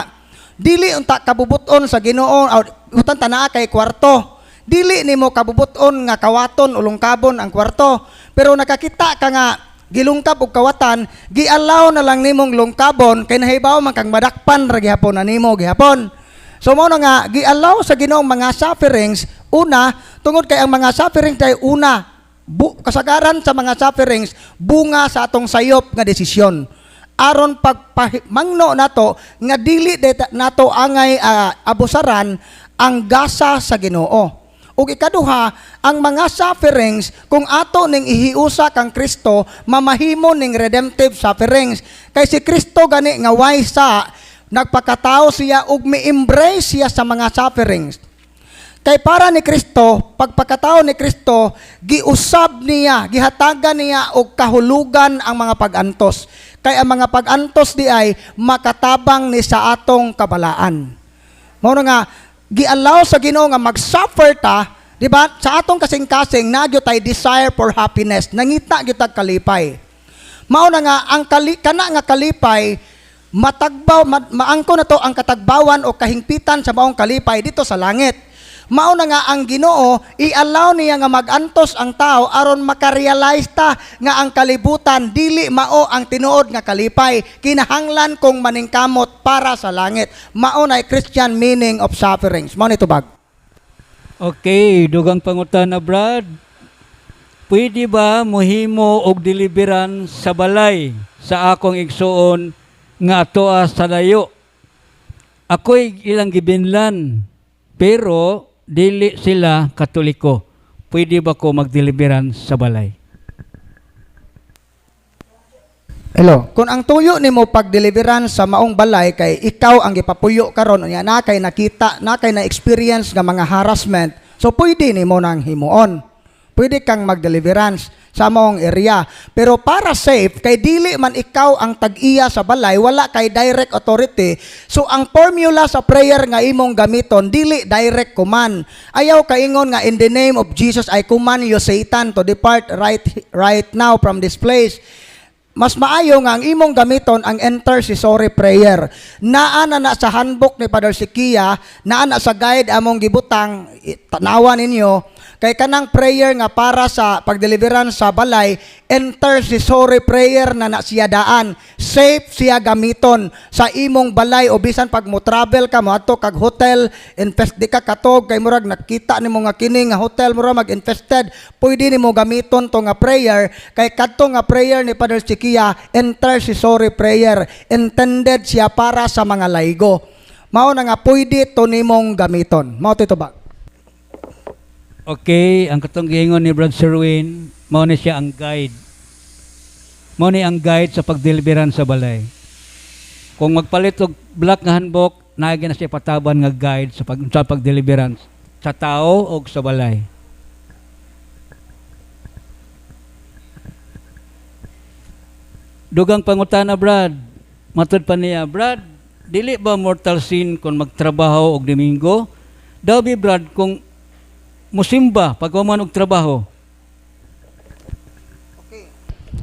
dili unta kabubuton sa Ginoo, utan ta naa kay kwarto. Dili nimo kabubuton nga kawaton ulong kabon ang kwarto. Pero nakakita ka nga gilungkab og kawatan, gi-allow na lang nimong lungkabon kay nahibaw man kang madakpan ra gihapon na nimo gihapon. So mao na nga gi-allow sa Ginoo ang mga sufferings, una tungod kay ang mga sufferings kay una kasagaran sa mga sufferings bunga sa atong sayop nga desisyon. Aron pagpamangno nato nga dili nato angay abusaran ang gasa sa Ginoo. Ug ikaduha, ang mga sufferings kung ato ning ihiusa kang Kristo, mamahimo ning redemptive sufferings. Kay si Kristo gani nga way sa nagpakatao siya ug mi-embrace siya sa mga sufferings. Kay para ni Kristo, pagpakatao ni Kristo, giusab niya, gihatagan niya og kahulugan ang mga pag-antos. Kay ang mga pag-antos di ay makatabang ni sa atong kabalaan. Mao na nga gi-allow sa Ginoo nga mag-suffer ta, di ba? Sa atong kasing-kasing naa gyud tay desire for happiness, nangita gyud tag kalipay. Mao na nga ang kana nga kalipay matagbaw maangko na to ang katagbawan o kahingpitan sa maong kalipay dito sa langit. Mao na nga ang Ginoo i-allow niya nga mag-antos ang tao aron makarealize ta nga ang kalibutan dili mao ang tinuod nga kalipay. Kinahanglan kong maningkamot para sa langit. Mao na Christian meaning of sufferings. Mao ni tubag. Okay, dugang pangutana, Brad. Pwede ba mohimo og deliverance sa balay sa akong igsuon nga atoa sa layo? Ako'y ilang gibinlan, pero dili sila Katoliko. Pwede ba ko mag-deliverance sa balay? Hello. Kung ang tuyo nimo pag-deliverance sa maong balay kay ikaw ang gipapuyo karon, unya na kay nakita, na kay na experience nga mga harassment, so pwede nimo nang himuon. Pwede kang mag-deliverance sa maong area. Pero para safe, kay dili man ikaw ang tag-iya sa balay, wala kay direct authority. So ang formula sa prayer nga imong gamiton, dili direct command. Ayaw kaingon nga, "In the name of Jesus, I command you, Satan, to depart right now from this place." Mas maayo nga ang imong gamiton ang intercessory prayer. Naa na na sa handbook ni Father Syquia, naa na sa guide among gibutang, tanawa ninyo, kay kanang prayer nga para sa pagdeliverance sa balay, intercessory prayer na na siya daan. Safe siya gamiton sa imong balay o bisan pag mo travel ka, mo adto kag hotel, infest di ka katog kay murag nakita nimo nga kini nga hotel murag mag-infested, pwede nimo gamiton to nga prayer kay kadto nga prayer ni Father Syquia, intercessory prayer, intended siya para sa mga laygo. Mao na nga pwede to nimong gamiton. Mao to ba? Okay, ang katong giingon ni Brad Sherwin, mao ni siya ang guide. Mao ni ang guide sa pagdeliverance sa balay. Kung magpalit og black nga handbook, naa na siya pataban nga guide sa pagdeliverance sa tao o sa balay. Dugang pangutana, Brad. Matud pa niya, "Brad, dili ba mortal sin kung magtrabaho og Domingo? Daw bi, Brad, kung musimba pag human og trabaho?"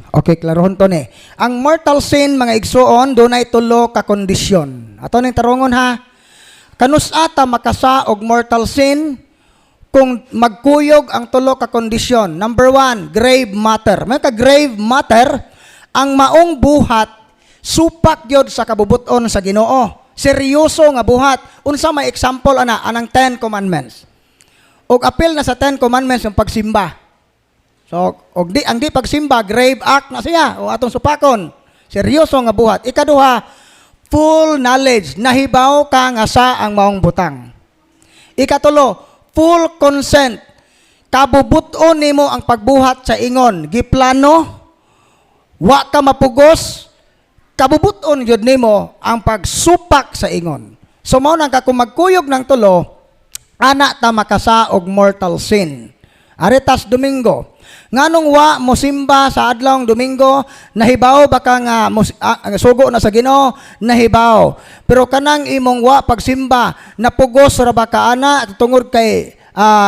Okay, klarohon to ni. Ang mortal sin, mga igsuon, dunay tulo ka kondisyon. Ato ning tarongon ha. Kanus-a ta makasa og mortal sin? Kung magkuyog ang tulo ka kondisyon. Number one, grave matter. May ka grave matter, ang maong buhat supak gyud sa kabubuton sa Ginoo. Seryoso nga buhat. Unsa may example ana? Anang Ten Commandments. Og apil na sa Ten Commandments yung pagsimba. So, og di ang di pagsimba, grave act na siya o atong supakon. Seryoso nga buhat. Ikaduha, full knowledge, nahibaw ka nga sa ang maong butang. Ikatulo, full consent. Kabubuton nimo ang pagbuhat sa ingon, giplano, wa ka mapugos, kabubuton gyud nimo ang pagsupak sa ingon. So mao nang ka kung magkuyog ng tulo, ana ta makasa og mortal sin. Aretas Domingo. Nganong wa mo simba sa adlawng Domingo, nahibaw ba ka nga sugo na sa Ginoo? Nahibaw. Pero kanang imong wa pagsimba, napugos ra ba ka ana tungod kay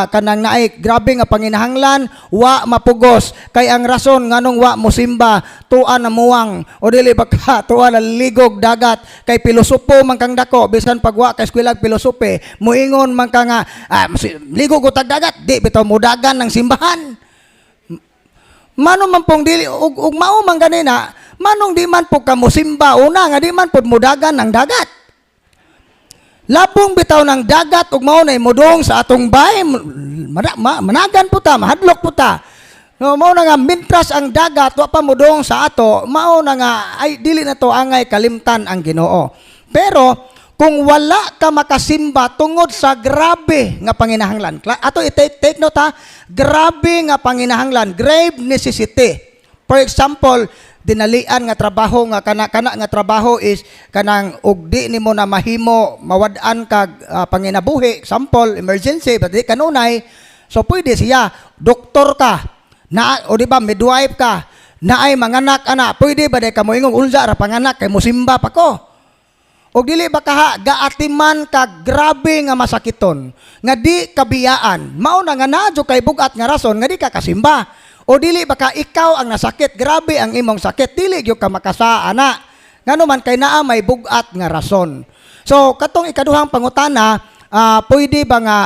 kanang naay grabe nga panginahanglan? Wa mapugos kay ang rason nganong wa mosimba, tuwa na muwang o dili ba ka tuwa na ligog dagat kay pilosopo man kang dako. Bisan pag wa ka eskwelag pilosope, muingon man ka nga, "Ligog og tag dagat, di bitaw mudagan ng simbahan." Mano man pong dili ug mao man ganina, manong di man po ka mosimba una nga di man pud mudagan ng dagat. Labong bitaw ng dagat ug mao nay mudong sa atong bahay, managan po ta, mahadlok po ta. No, mao na nga mintras ang dagat wa pa mudong sa ato, mao na nga ay dili na to angay kalimtan ang Ginoo. Pero kung wala ka makasimba tungod sa grabe nga panginahanglan. Ato i-take take note ha, grabe nga panginahanglan, grave necessity. For example, dinalian nga trabaho nga kana kana nga trabaho is kanang og di nimo na mahimo, mawad-an kag panginabuhi, example, emergency, but di kanunay. So pwede siya, doktor ka na, o di ba midwife ka na ay manganak ana, pwede ba day ka moingong, "Unsa ra panganak kay musimba pa ko"? O dili ba kaha gaatiman ka grabe nga masakiton nga di kabiyaan, mao na nga naa jud kay bugat nga rason nga di ka kasimba? O dili ba ka ikaw ang nasakit, grabe ang imong sakit, dili gyud ka makasa ana, ngano man kay naa may bugat nga rason. So katong ikaduhang pangutana, pwede ba nga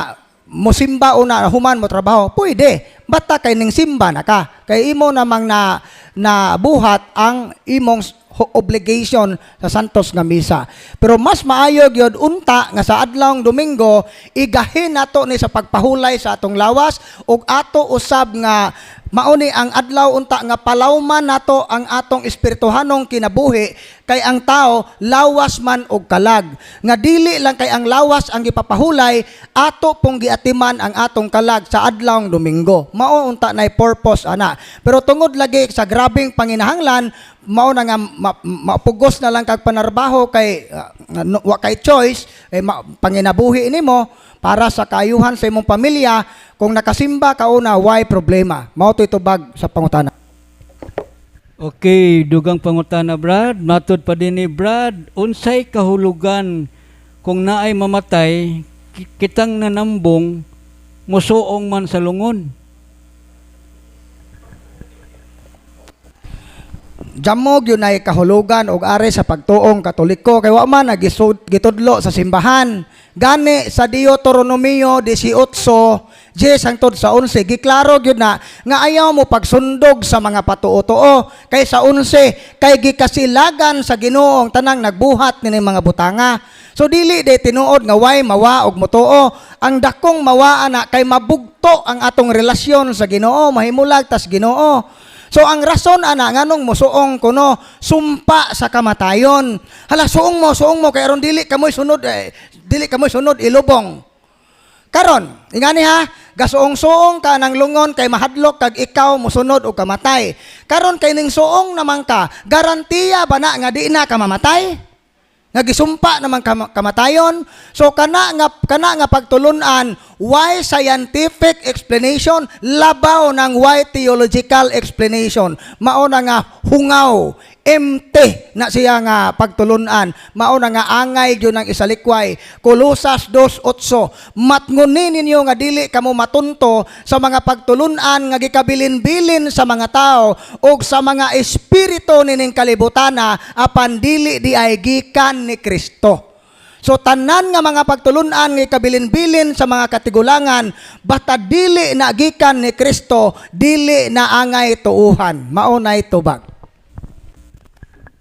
musimba una human mo trabaho? Pwede, basta kay ning simba na ka, kay imo namang na nabuhat ang imong obligation sa Santos nga Misa. Pero mas maayo gyud unta nga sa adlawng Domingo igahin nato ni sa pagpahulay sa atong lawas ug ato usab nga mauni ang adlaw unta nga palawman nato ang atong espirituhanong kinabuhi, kay ang tao lawas man og kalag, nga dili lang kay ang lawas ang gipapahulay, ato pong giatiman ang atong kalag sa adlawng Domingo. Mao unta nay purpose ana. Pero tungod lagi sa grabeng panginahanglan, mao na nga mapugos na lang kag panarbaho kay no, wa kay choice eh, panginabuhi nimo para sa kaayuhan sa imong pamilya, kung nakasimba ka una, why problema? Mao to'y tubag sa pangutana. Okay, dugang pangutana, Brad. Matod pa din ni Brad, unsay kahulugan kung naay mamatay, kitang nanambong, musuong man sa lungon? Jamog yun ay kahulugan og ari sa pagtuong Katoliko kay wa man gitudlo sa simbahan. Gani sa Deuteronomio 18 10 hangtod sa 11, giklaro gyud na nga ayaw mo pagsundog sa mga patuo-tuo, kay sa 11 kay gikasilagan sa Ginoo ang tanang nagbuhat nining mga butanga. So dili day tinuod nga way mawa og motuo. Ang dakong mawa ana kay mabugto ang atong relasyon sa Ginoo, mahimulag tas Ginoo. So ang rason ana nganong mosuong kuno, sumpa sa kamatayon. Hala, suong mo kay aron dili kamoy sunod eh, dili kamoy sunod ilubong. Karon, ingani ha, gasuong-suong ka ng lungon kay mahadlok kag ikaw mosunod og kamatay. Karon kay ning suong naman ka, garantiya ba na nga di na ka mamatay? Nga gisumpa naman kamatayon. So kana nga pagtulunan, why scientific explanation labaw ng why theological explanation. Mao na nga hungaw, empty na siya nga pagtulunan. Mao na nga angay gyud ang isalikway. Kolosas 2:8, matnguni ninyo nga dili kamo matunto sa mga pagtulunan nga gikabilin-bilin sa mga tao ug sa mga espiritu nining kalibutana, apan dili di ay gikan ni Kristo. So tanan nga mga pagtulunan nga kabilin-bilin sa mga katigulangan, basta dili na gikan ni Kristo, dili na angay tuuhan. Mao nay tubag.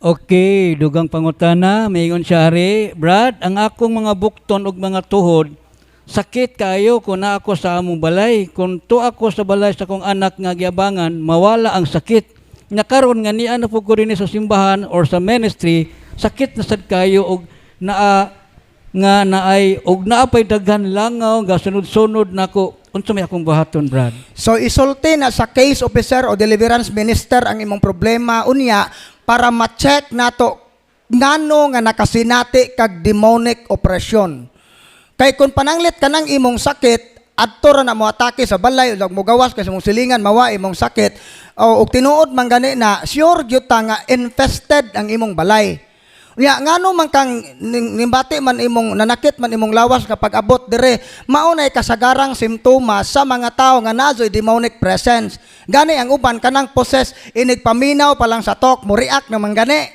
Okay, dugang pangutana, maingon siya ari, "Brad, ang akong mga bukton ug mga tuhod, sakit kaayo kung naa ako sa among balay. Kung to ako sa balay sa akong anak nga giabangan, mawala ang sakit. Nakaron nga niya na po ko rin sa simbahan or sa ministry, sakit na sad kayo og naa nga naay og naa pay daghan langaw nga sunod-sunod nako. Unsa may akong buhaton, Brad?" So isulti na sa case officer o deliverance minister ang imong problema unya para ma-check nato ngano nga nakasinati kag demonic oppression. Kay kung pananglit ka ng imong sakit, adto ra na mo atake sa balay ug mo gawas kay sa imong silingan mawa imong sakit o og tinuod man gani na sure gyud ta nga infested ang imong balay. Nya ngano man kang nimbati man imong nanakit man imong lawas kapag abot dire, mao nay kasagarang simptomas sa mga tao nga nazoy demonic presence. Gani ang uban kanang possess, inig paminaw pa lang sa talk mo react naman gani.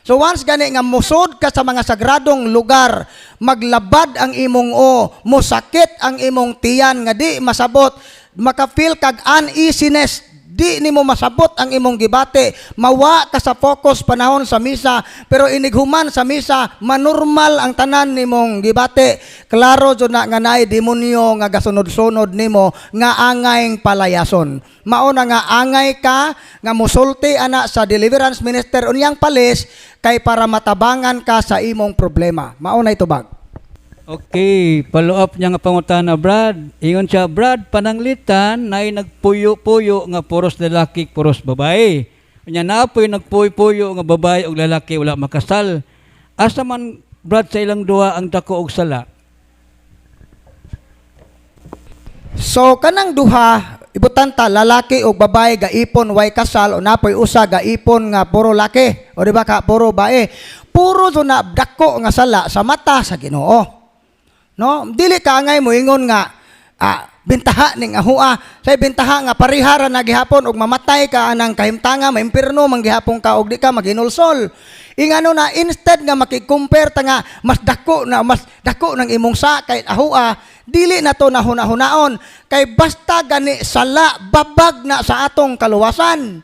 So once gani nga musod ka sa mga sagradong lugar, maglabad ang imong o, musakit ang imong tiyan nga di masabot, maka-feel kag uneasiness, Di nimo masabot ang imong gibati, mawa ka sa focus panahon sa misa, pero inighuman sa misa manormal ang tanan nimong gibati. Klaro jud na nga naay demonyo nga gasunod-sunod nimo nga angay palayason. Mao na nga angay ka nga musulti ana sa deliverance minister unyang palis kay para matabangan ka sa imong problema. Mao na itubag. Okay, follow up niya nga pangutana, Brad. Ingon siya, "Brad, pananglitan nay nagpuyo-puyo nga puros lalaki, puros babae. Unya napoy nagpuyo-puyo nga babae ug lalaki, wala makasal. Asa man, Brad, sa ilang duha ang dako og sala?" So kanang duha, ibutan ta lalaki ug babae gaipon way kasal o napoy usa gaipon nga puro laki o di ba ka puro bae. Puro jud na dako nga sala sa mata sa Ginoo. No, dili ka angay mo ingon nga bintaha ning ahua, say bintaha nga parihara na gihapon og mamatay ka anang kahimtanga, maimpirno man gihapon ka og di ka maghinulsol. Ingano na instead nga makikompare ta nga mas dako na, mas dako ng imong sa kay ahua, dili na to nahuna-hunaon kay basta gani sala, babag na sa atong kaluwasan.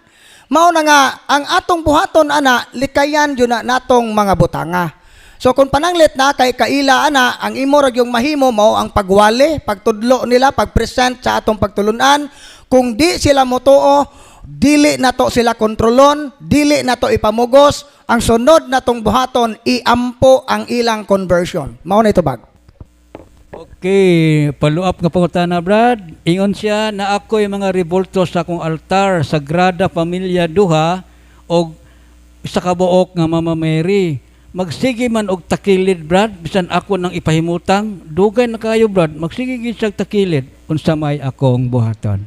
Mao na nga ang atong buhaton ana, likayan jud na natong mga butanga. So kung pananglit na kay kaila ana, ang imo ra yung mahimo mao ang pagwali, pagtudlo nila, pagpresent sa atong pagtulunan. Kung di sila motuo, dili na to sila kontrolon, dili na to ipamugos. Ang sunod na tong buhaton, iampo ang ilang conversion. Mao na ito bag. Okay, follow up nga pangutana, Brad. Ingon siya na ako'y mga rebulto sa akong altar, Sagrada Familia duha og isa ka buok nga Mama Mary. Magsige man og takilid, Brad, bisan ako nang ipahimutang, dugay na kayo, Brad, magsige gid siya takilid. Unsa may akong buhaton?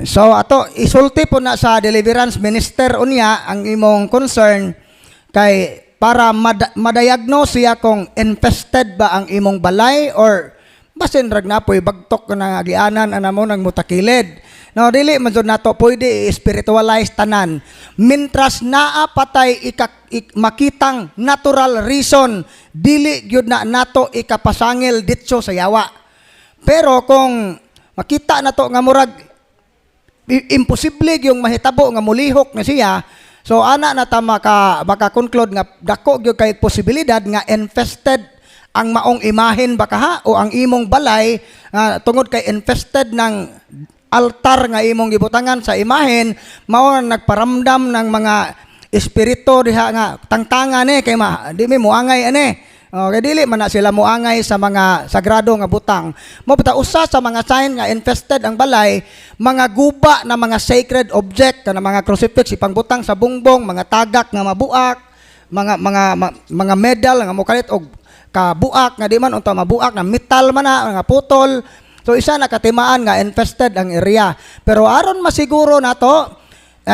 So ato isulti po na sa deliverance minister unya ang imong concern kay para madiagnose siya kung infested ba ang imong balay or basin rag napoy bagtok na nga gianan ana mo nang mutakilid. No, dili man jud nato pwede i-spiritualize tanan. Mintras naa patay makitang natural reason, dili gyud na nato ikapasangil ditso sa yawa. Pero kung makita nato nga murag imposible yung mahitabo nga mulihok na siya, so ana na ta maka conclude nga dako gyud kay posibilidad nga infested ang maong imahen baka ha o ang imong balay tungod kay infested ng altar nga imong gibutangan sa imahen, mao na nagparamdam ng mga espiritu diha nga tangtanga ni kay ma di mi muangay ani. Oh, kay dili man na sila muangay sa mga sagrado nga butang. Mo bata usa sa mga sign nga infested ang balay, mga guba na mga sacred object kana mga crucifix ipangbutang sa bungbong, mga tagak nga mabuak, mga medal nga mokalit og kabuak nga di man unta mabuak na metal man na mga putol. So isa na katimaan nga infested ang area. Pero aron masiguro nato,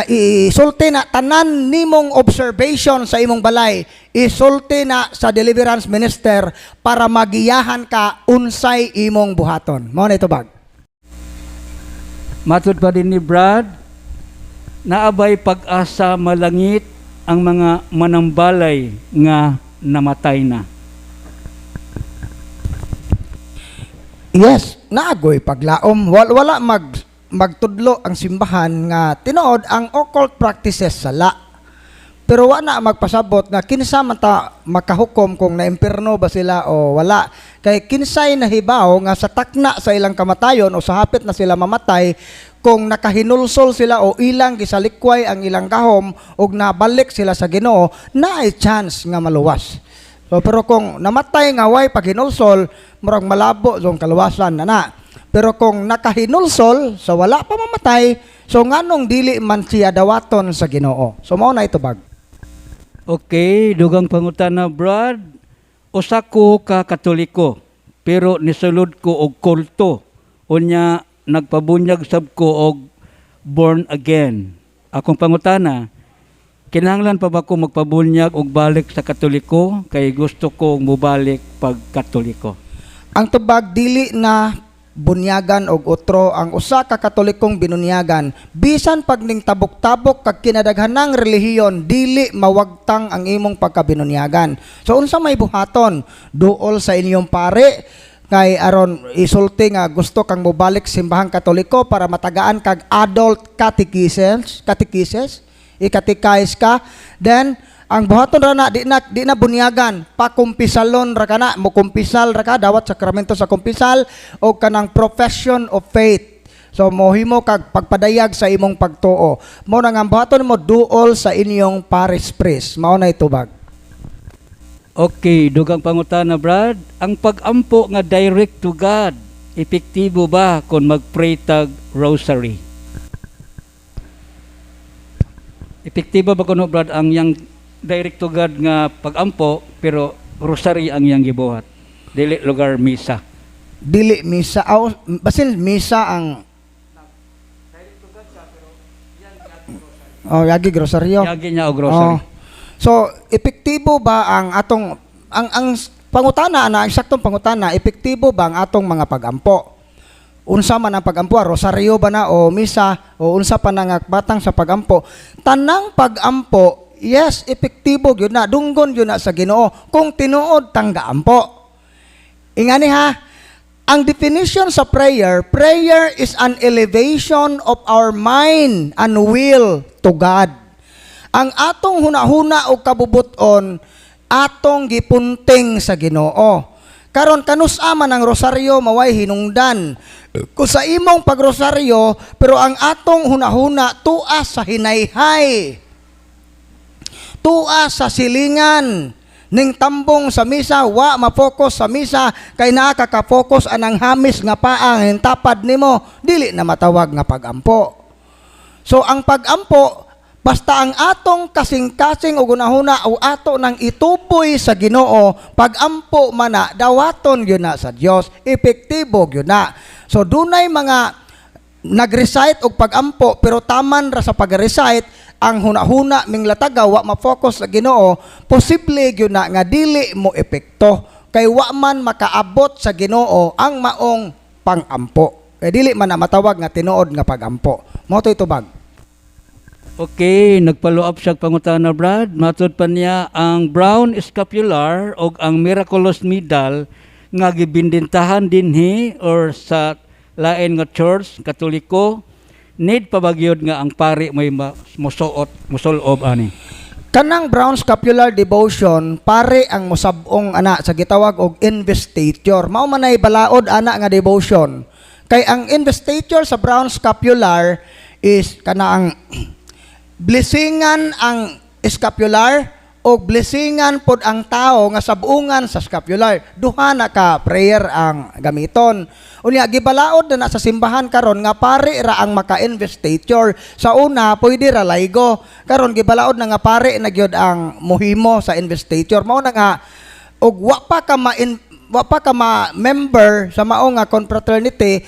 isulti na tanan nimong observation sa imong balay, isulti na sa deliverance minister para magiyahan ka unsay imong buhaton. Mao na ito bag. Matud pa din ni Brad, naabay pag-asa malangit ang mga manambalay nga namatay na? Yes, naagoy paglaom. Wala magtudlo ang simbahan nga tinuod ang occult practices sala. Pero wala magpasabot nga kinsa man ta makahukom kung naimpirno ba sila o wala. Kay kinsay nahibaw nga sa takna sa ilang kamatayon o sa hapit na sila mamatay, kung nakahinulsol sila o ilang gisalikway ang ilang gahom og nabalik sila sa Ginoo, naay chance nga maluwas. So, pero kung namatay nga way paghinulsol, murag malabo zong kaluwasan na na. Pero kung nakahinulsol, so wala pa mamatay, so nganong dili man siya dawaton sa Ginoo? So mao na ito bag. Okay, dugang pangutana, Brad. Usa ko ka Katoliko, pero nisulod ko og kulto. Unya nagpabunyag sab ko og born again. Akong pangutana, kinahanglan pa ba ko magpabunyag og balik sa Katoliko kay gusto ko mobalik pag Katoliko? Ang tubag, dili na bunyagan og otro ang usa ka Katolikong binunyagan. Bisan pag ning tabok-tabok kag kinadaghanang relihiyon, dili mawagtang ang imong pagkabinunyagan. So unsa may buhaton? Duol sa inyong pare, Kay aron isulti nga gusto kang mobalik simbahang Katoliko para matagaan kag adult catechesis, catechesis, i-catechize ka. Then ang buhaton ra na di na bunyagan, pakumpisalon ra kana, mokumpisal ra ka, dawat sakramento sa kumpisal o kanang profession of faith. So mohimo kag pagpadayag sa imong pagtuo. Mo na nga ang buhaton mo, duol sa inyong parish priest. Mao na itubag. Okay, dugang pangutana, Brad. Ang pag-ampo nga direct to God, epektibo ba kung mag-pray tag rosary? Epektibo ba kuno, Brad, ang yang direct to God nga pag-ampo pero rosary ang yang gibuhat? Dili lugar misa. Dili misa aw, basin misa ang. Oh, yagi rosaryo. Yagi niya og rosary. Oh. So, epektibo ba ang atong ang pangutana na, ang eksaktong pangutana, epektibo ba ang atong mga pagampo? Unsa man ang pagampo, rosaryo ba na o misa o unsa pa na nga batang sa pagampo? Tanang pagampo, yes, epektibo gyud na, dunggon gyud na sa Ginoo kung tinuod tang gaampo. Ingani ha, ang definition sa prayer, prayer is an elevation of our mind and will to God. Ang atong hunahuna o kabubuton, atong gipunting sa Ginoo. Karon kanus-a man ang rosaryo maway hinungdan. Kung sa imong pagrosaryo, pero ang atong hunahuna tuas sa hinayhay, tua sa silingan ning tambong sa misa, wa ma-focus sa misa kay naa ka ka-focus anang hamis nga paa hintapad nimo, dili na matawag nga pagampo. So ang pagampo, basta ang atong kasing-kasing o gunahuna o ato nang ituboy sa Ginoo, pagampo mana dawaton gyud na sa Dios, epektibo gyud na. So dunay mga nag-recite og pagampo pero taman ra sa pag-recite, ang hunahuna minglatagaw, wa ma-focus sa Ginoo, posible gyud na nga dili mo epekto kay wa man makaabot sa Ginoo ang maong pangampo. Kay dili man na matawag nga tinuod nga pagampo. Mao to'y tubag. Okay, nagfollow up siya pangutana, Brad. Matud pa niya ang brown scapular o ang miraculous medal nga gibindintahan dinhi or sa lain nga church Katoliko, need pa ba gyud nga ang pari may musuot, musulob ani? Kanang brown scapular devotion, pare ang musabong ana sa gitawag og investiture. Mao man ay balaod ana nga devotion. Kay ang investiture sa brown scapular is kana ang blessingan ang scapular o blessingan pod ang tao nga sabungan sa scapular. Duha na ka prayer ang gamiton. Unya gibalaod na na sa simbahan karon nga pare ra ang maka-investiture. Sa una pwede ra laygo. Karon gibalaod na nga pare na gyud ang mohimo sa investiture. Mao na nga og wa pa ka ma member sa mao nga confraternity,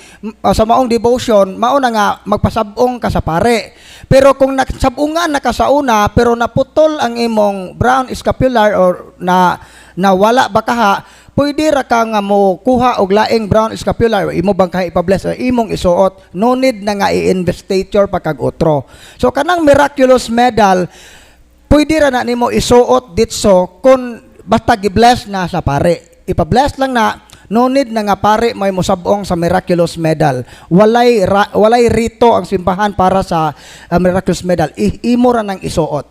sa maong devotion, mao na nga magpasabong ka sa pare. Pero kung nagsabungan na ka sa una pero naputol ang imong brown scapular or na nawala ba kaha, pwede ra ka nga mo kuha og laing brown scapular, imo bang kaha ipa-bless or imong isuot, no need na nga i-investiture pa kag otro. So kanang miraculous medal, pwede ra na nimo isuot ditso kung basta gi-bless na sa pare. Ipa-bless lang na, no need na nga pare may mosabong sa miraculous medal. Walay rito ang simbahan para sa miraculous medal. Imo ra nang isuot.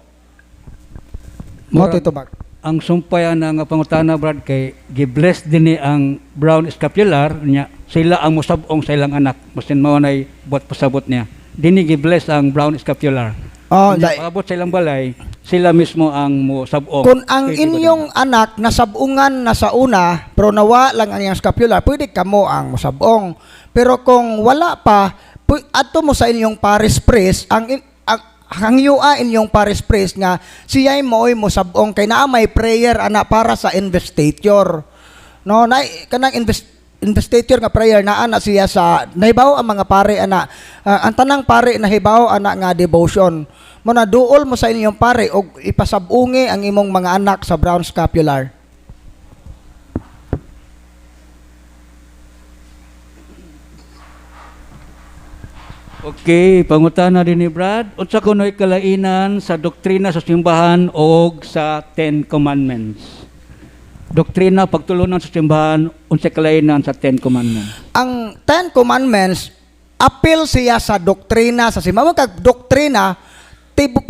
Mo to bag. Ang sumpay ana nga pangutana, Brad, kay gi-bless dinhi ang brown scapular niya, sila ang mosabong sa ilang anak, basin mao nay buot pasabot niya. Dinhi gi-bless ang brown scapular. Oh, Unya, pag-abot sa ilang balay, sila mismo ang mosabong. Kung ang Pwede ba inyong anak nasabungan na sa una pero nawa lang ang iyang scapular, pwede kamo ang mosabong. Pero kung wala pa, adto mo sa inyong parish priest, ang hangyua inyong parish priest nga siya'y mooy mosabong kay naa may prayer ana para sa investiture. No, na kanang investiture nga prayer naa na siya sa nahibaw ang mga pare ana. Ah, ang tanang pare nahibaw ana nga devotion. Mo na duol mo sa inyong pare og ipasabungi ang imong mga anak sa brown scapular. Okay, pangutana din ni Brad. Unsa kuno'y kalainan sa doktrina sa simbahan og sa Ten Commandments? Doktrina pagtulunan sa simbahan, unsa kalainan sa Ten Commandments? Ang Ten Commandments, apil siya sa doktrina sa simbahan. Kag doktrina,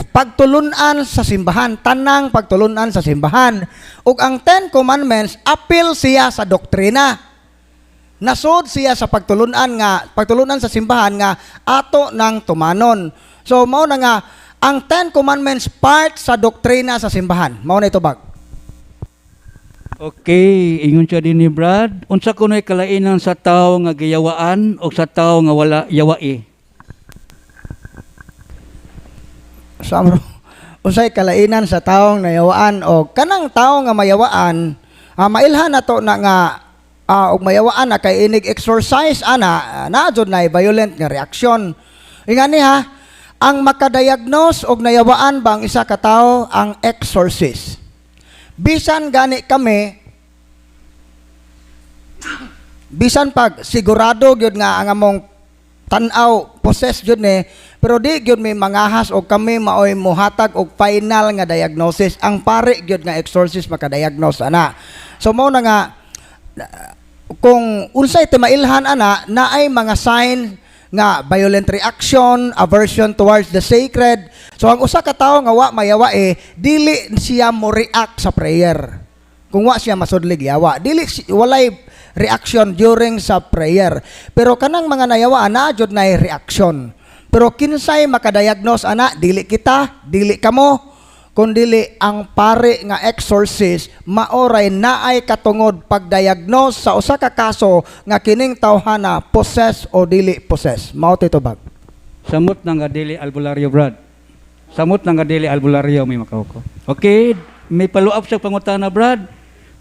pagtulunan sa simbahan, tanang pagtulunan sa simbahan. Ug ang Ten Commandments, apil siya sa doktrina. Nasod siya sa pagtulunan sa simbahan nga ato ng tumanon. So mao na nga ang Ten Commandments part sa doktrina sa simbahan. Mao na ito bag. Okay, ingon siya din ni Brad. Unsa kuno'y kalainan sa tao nga giyawaan o sa tao nga wala yawai? Sa unsay kalainan sa taong nayawaan o kanang tao nga mayawaan, mailhan nato na nga og mayawaan na kay inig exorcise ana, naa jud na violent nga reaksyon. Ingani ha, ang makadiagnose og nayawaan ba ang isa ka tawo, ang exorcist. Bisan gani kami, bisan pag sigurado gyud nga ang among tan-aw possess gyud ni, pero di gyud may mangahas og kami maoy mohatag og final nga diagnosis. Ang pare gyud nga exorcist makadiagnose ana. So mao na nga kung unsay timailhan ana, naay mga sign nga violent reaction, aversion towards the sacred. So ang usa ka tawo nga wa mayawa eh, dili siya mo react sa prayer. Kung wa siya masudlig yawa, dili walay reaction during sa prayer. Pero kanang mga nayawaan, naa jud nay reaction. Pero kinsay makadiagnose ana? Dili kita, dili kamo, kundili ang pare nga exorcist. Maoray naay katungod pagdiagnose sa usa ka kaso nga kining tawhana possess o dili possess. Mao to bag. Samot na nga dili albularyo, Brad. Samot na nga dili albularyo, may makauko. Okay, may follow-up sa pangutana, Brad.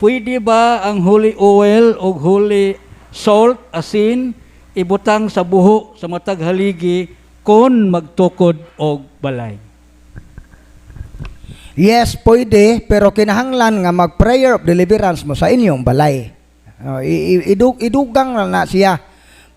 Pwede ba ang holy oil o holy salt, asin, ibutang sa buho sa matag haligi kon magtukod og balay? Yes, pwede, pero kinahanglan nga mag-prayer of deliverance mo sa inyong balay. Oh, idugang na na siya.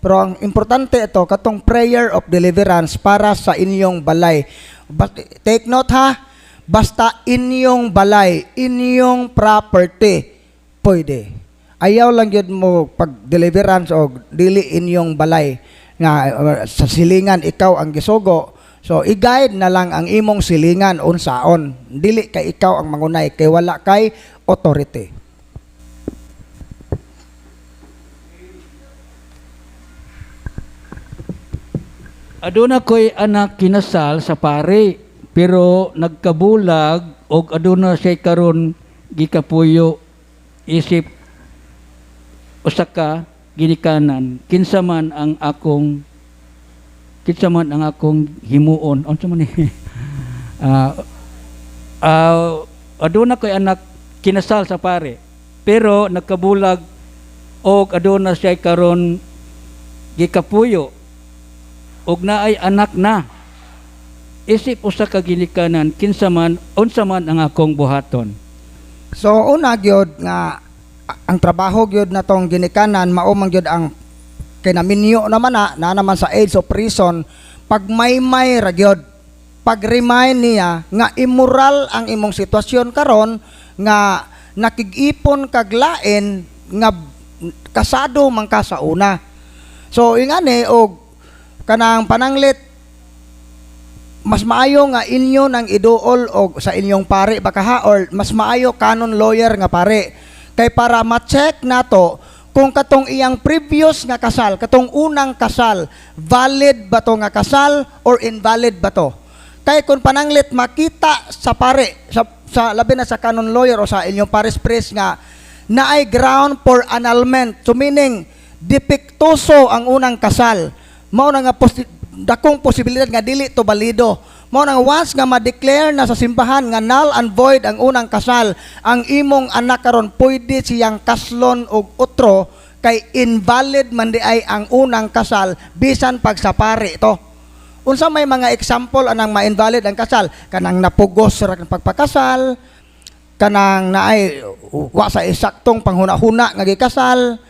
Pero ang importante ito, katong prayer of deliverance para sa inyong balay. But take note ha, basta inyong balay, inyong property, pwede. Ayaw lang yun mo pag deliverance o dili inyong balay nga sa silingan ikaw ang gisugo. So i-guide na lang ang imong silingan unsaon. Dili kay ikaw ang mangunay kay wala kay authority. Aduna ko'y anak kinasal sa pare, pero nagkabulag og aduna siya karon gikapuyo isip usa ka ginikanan. Kinsa man ang akong himuon? Unsa man ni? Aduna ko'y anak kinasal sa pare, pero nagkabulag og aduna siya karon gikapuyo og naay anak na isip usa ka ginikanan. Kinsa man, unsa man ang akong buhaton? So una gyud nga ang trabaho gyud na tong ginikanan, mao man gyud ang kinaminyo naman na, na naman sa age of reason, pagmaymay ra gyud, pag-remind niya nga immoral ang imong sitwasyon karon nga nakig-ipon kag lain nga kasado man ka sa una. So ingani og kanang pananglit mas maayo nga inyo nang iduol og sa inyong pare baka ha, or mas maayo canon lawyer nga pare, kay para ma-check nato kung katong iyang previous nga kasal, katong unang kasal, valid ba to nga kasal or invalid ba to. Kay kung pananglit makita sa pare, sa labi na sa canon lawyer o sa inyong parish priest nga naay ground for annulment, so meaning depektuso ang unang kasal, mao na nga dakong posibilidad nga dili to balido. Mao na nga once nga ma-declare na sa simbahan nga null and void ang unang kasal, ang imong anak karon pwede siyang kaslon og otro kay invalid man di ay ang unang kasal bisan pag sa pare to. Unsa may mga example anang ma-invalid ang kasal? Kanang napugos ra ang pagpakasal, kanang naay wa sa eksaktong panghuna-huna nga gikasal,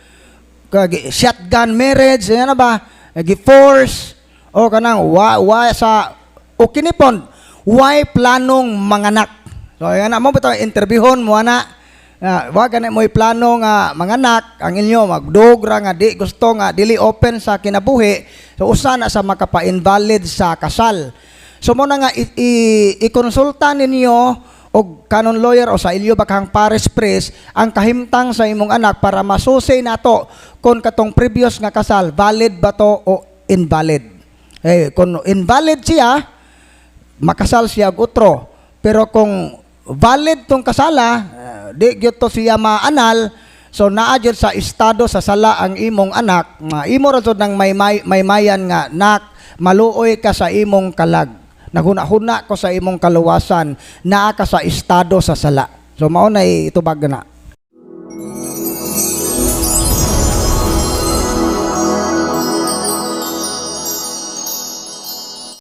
kag shotgun marriage, yan na ba? Gi-force o kanang wa wa sa o kinipon why planong manganak. So yan na mo bitaw interviewon mo ana. Nga, wa gani mo'y plano nga manganak ang inyo magdugra nga di gusto nga dili open sa kinabuhi, so usa na sa makapa-invalid sa kasal. So mo na nga i-konsulta ninyo og canon lawyer o sa inyo bakang parish priest ang kahimtang sa imong anak para masusi nato kung katong previous nga kasal, valid ba to o invalid. Eh kung invalid siya, makasal siya og otro. Pero kung valid tong kasala, di gyud to siya maanal, so naa gyud sa estado sa sala ang imong anak, nga imo ra jud nang may maymayan nga, "Nak, maluoy ka sa imong kalag. Naghuna-huna ko sa imong kaluwasan, naa ka sa estado sa sala." So mao na itubag na.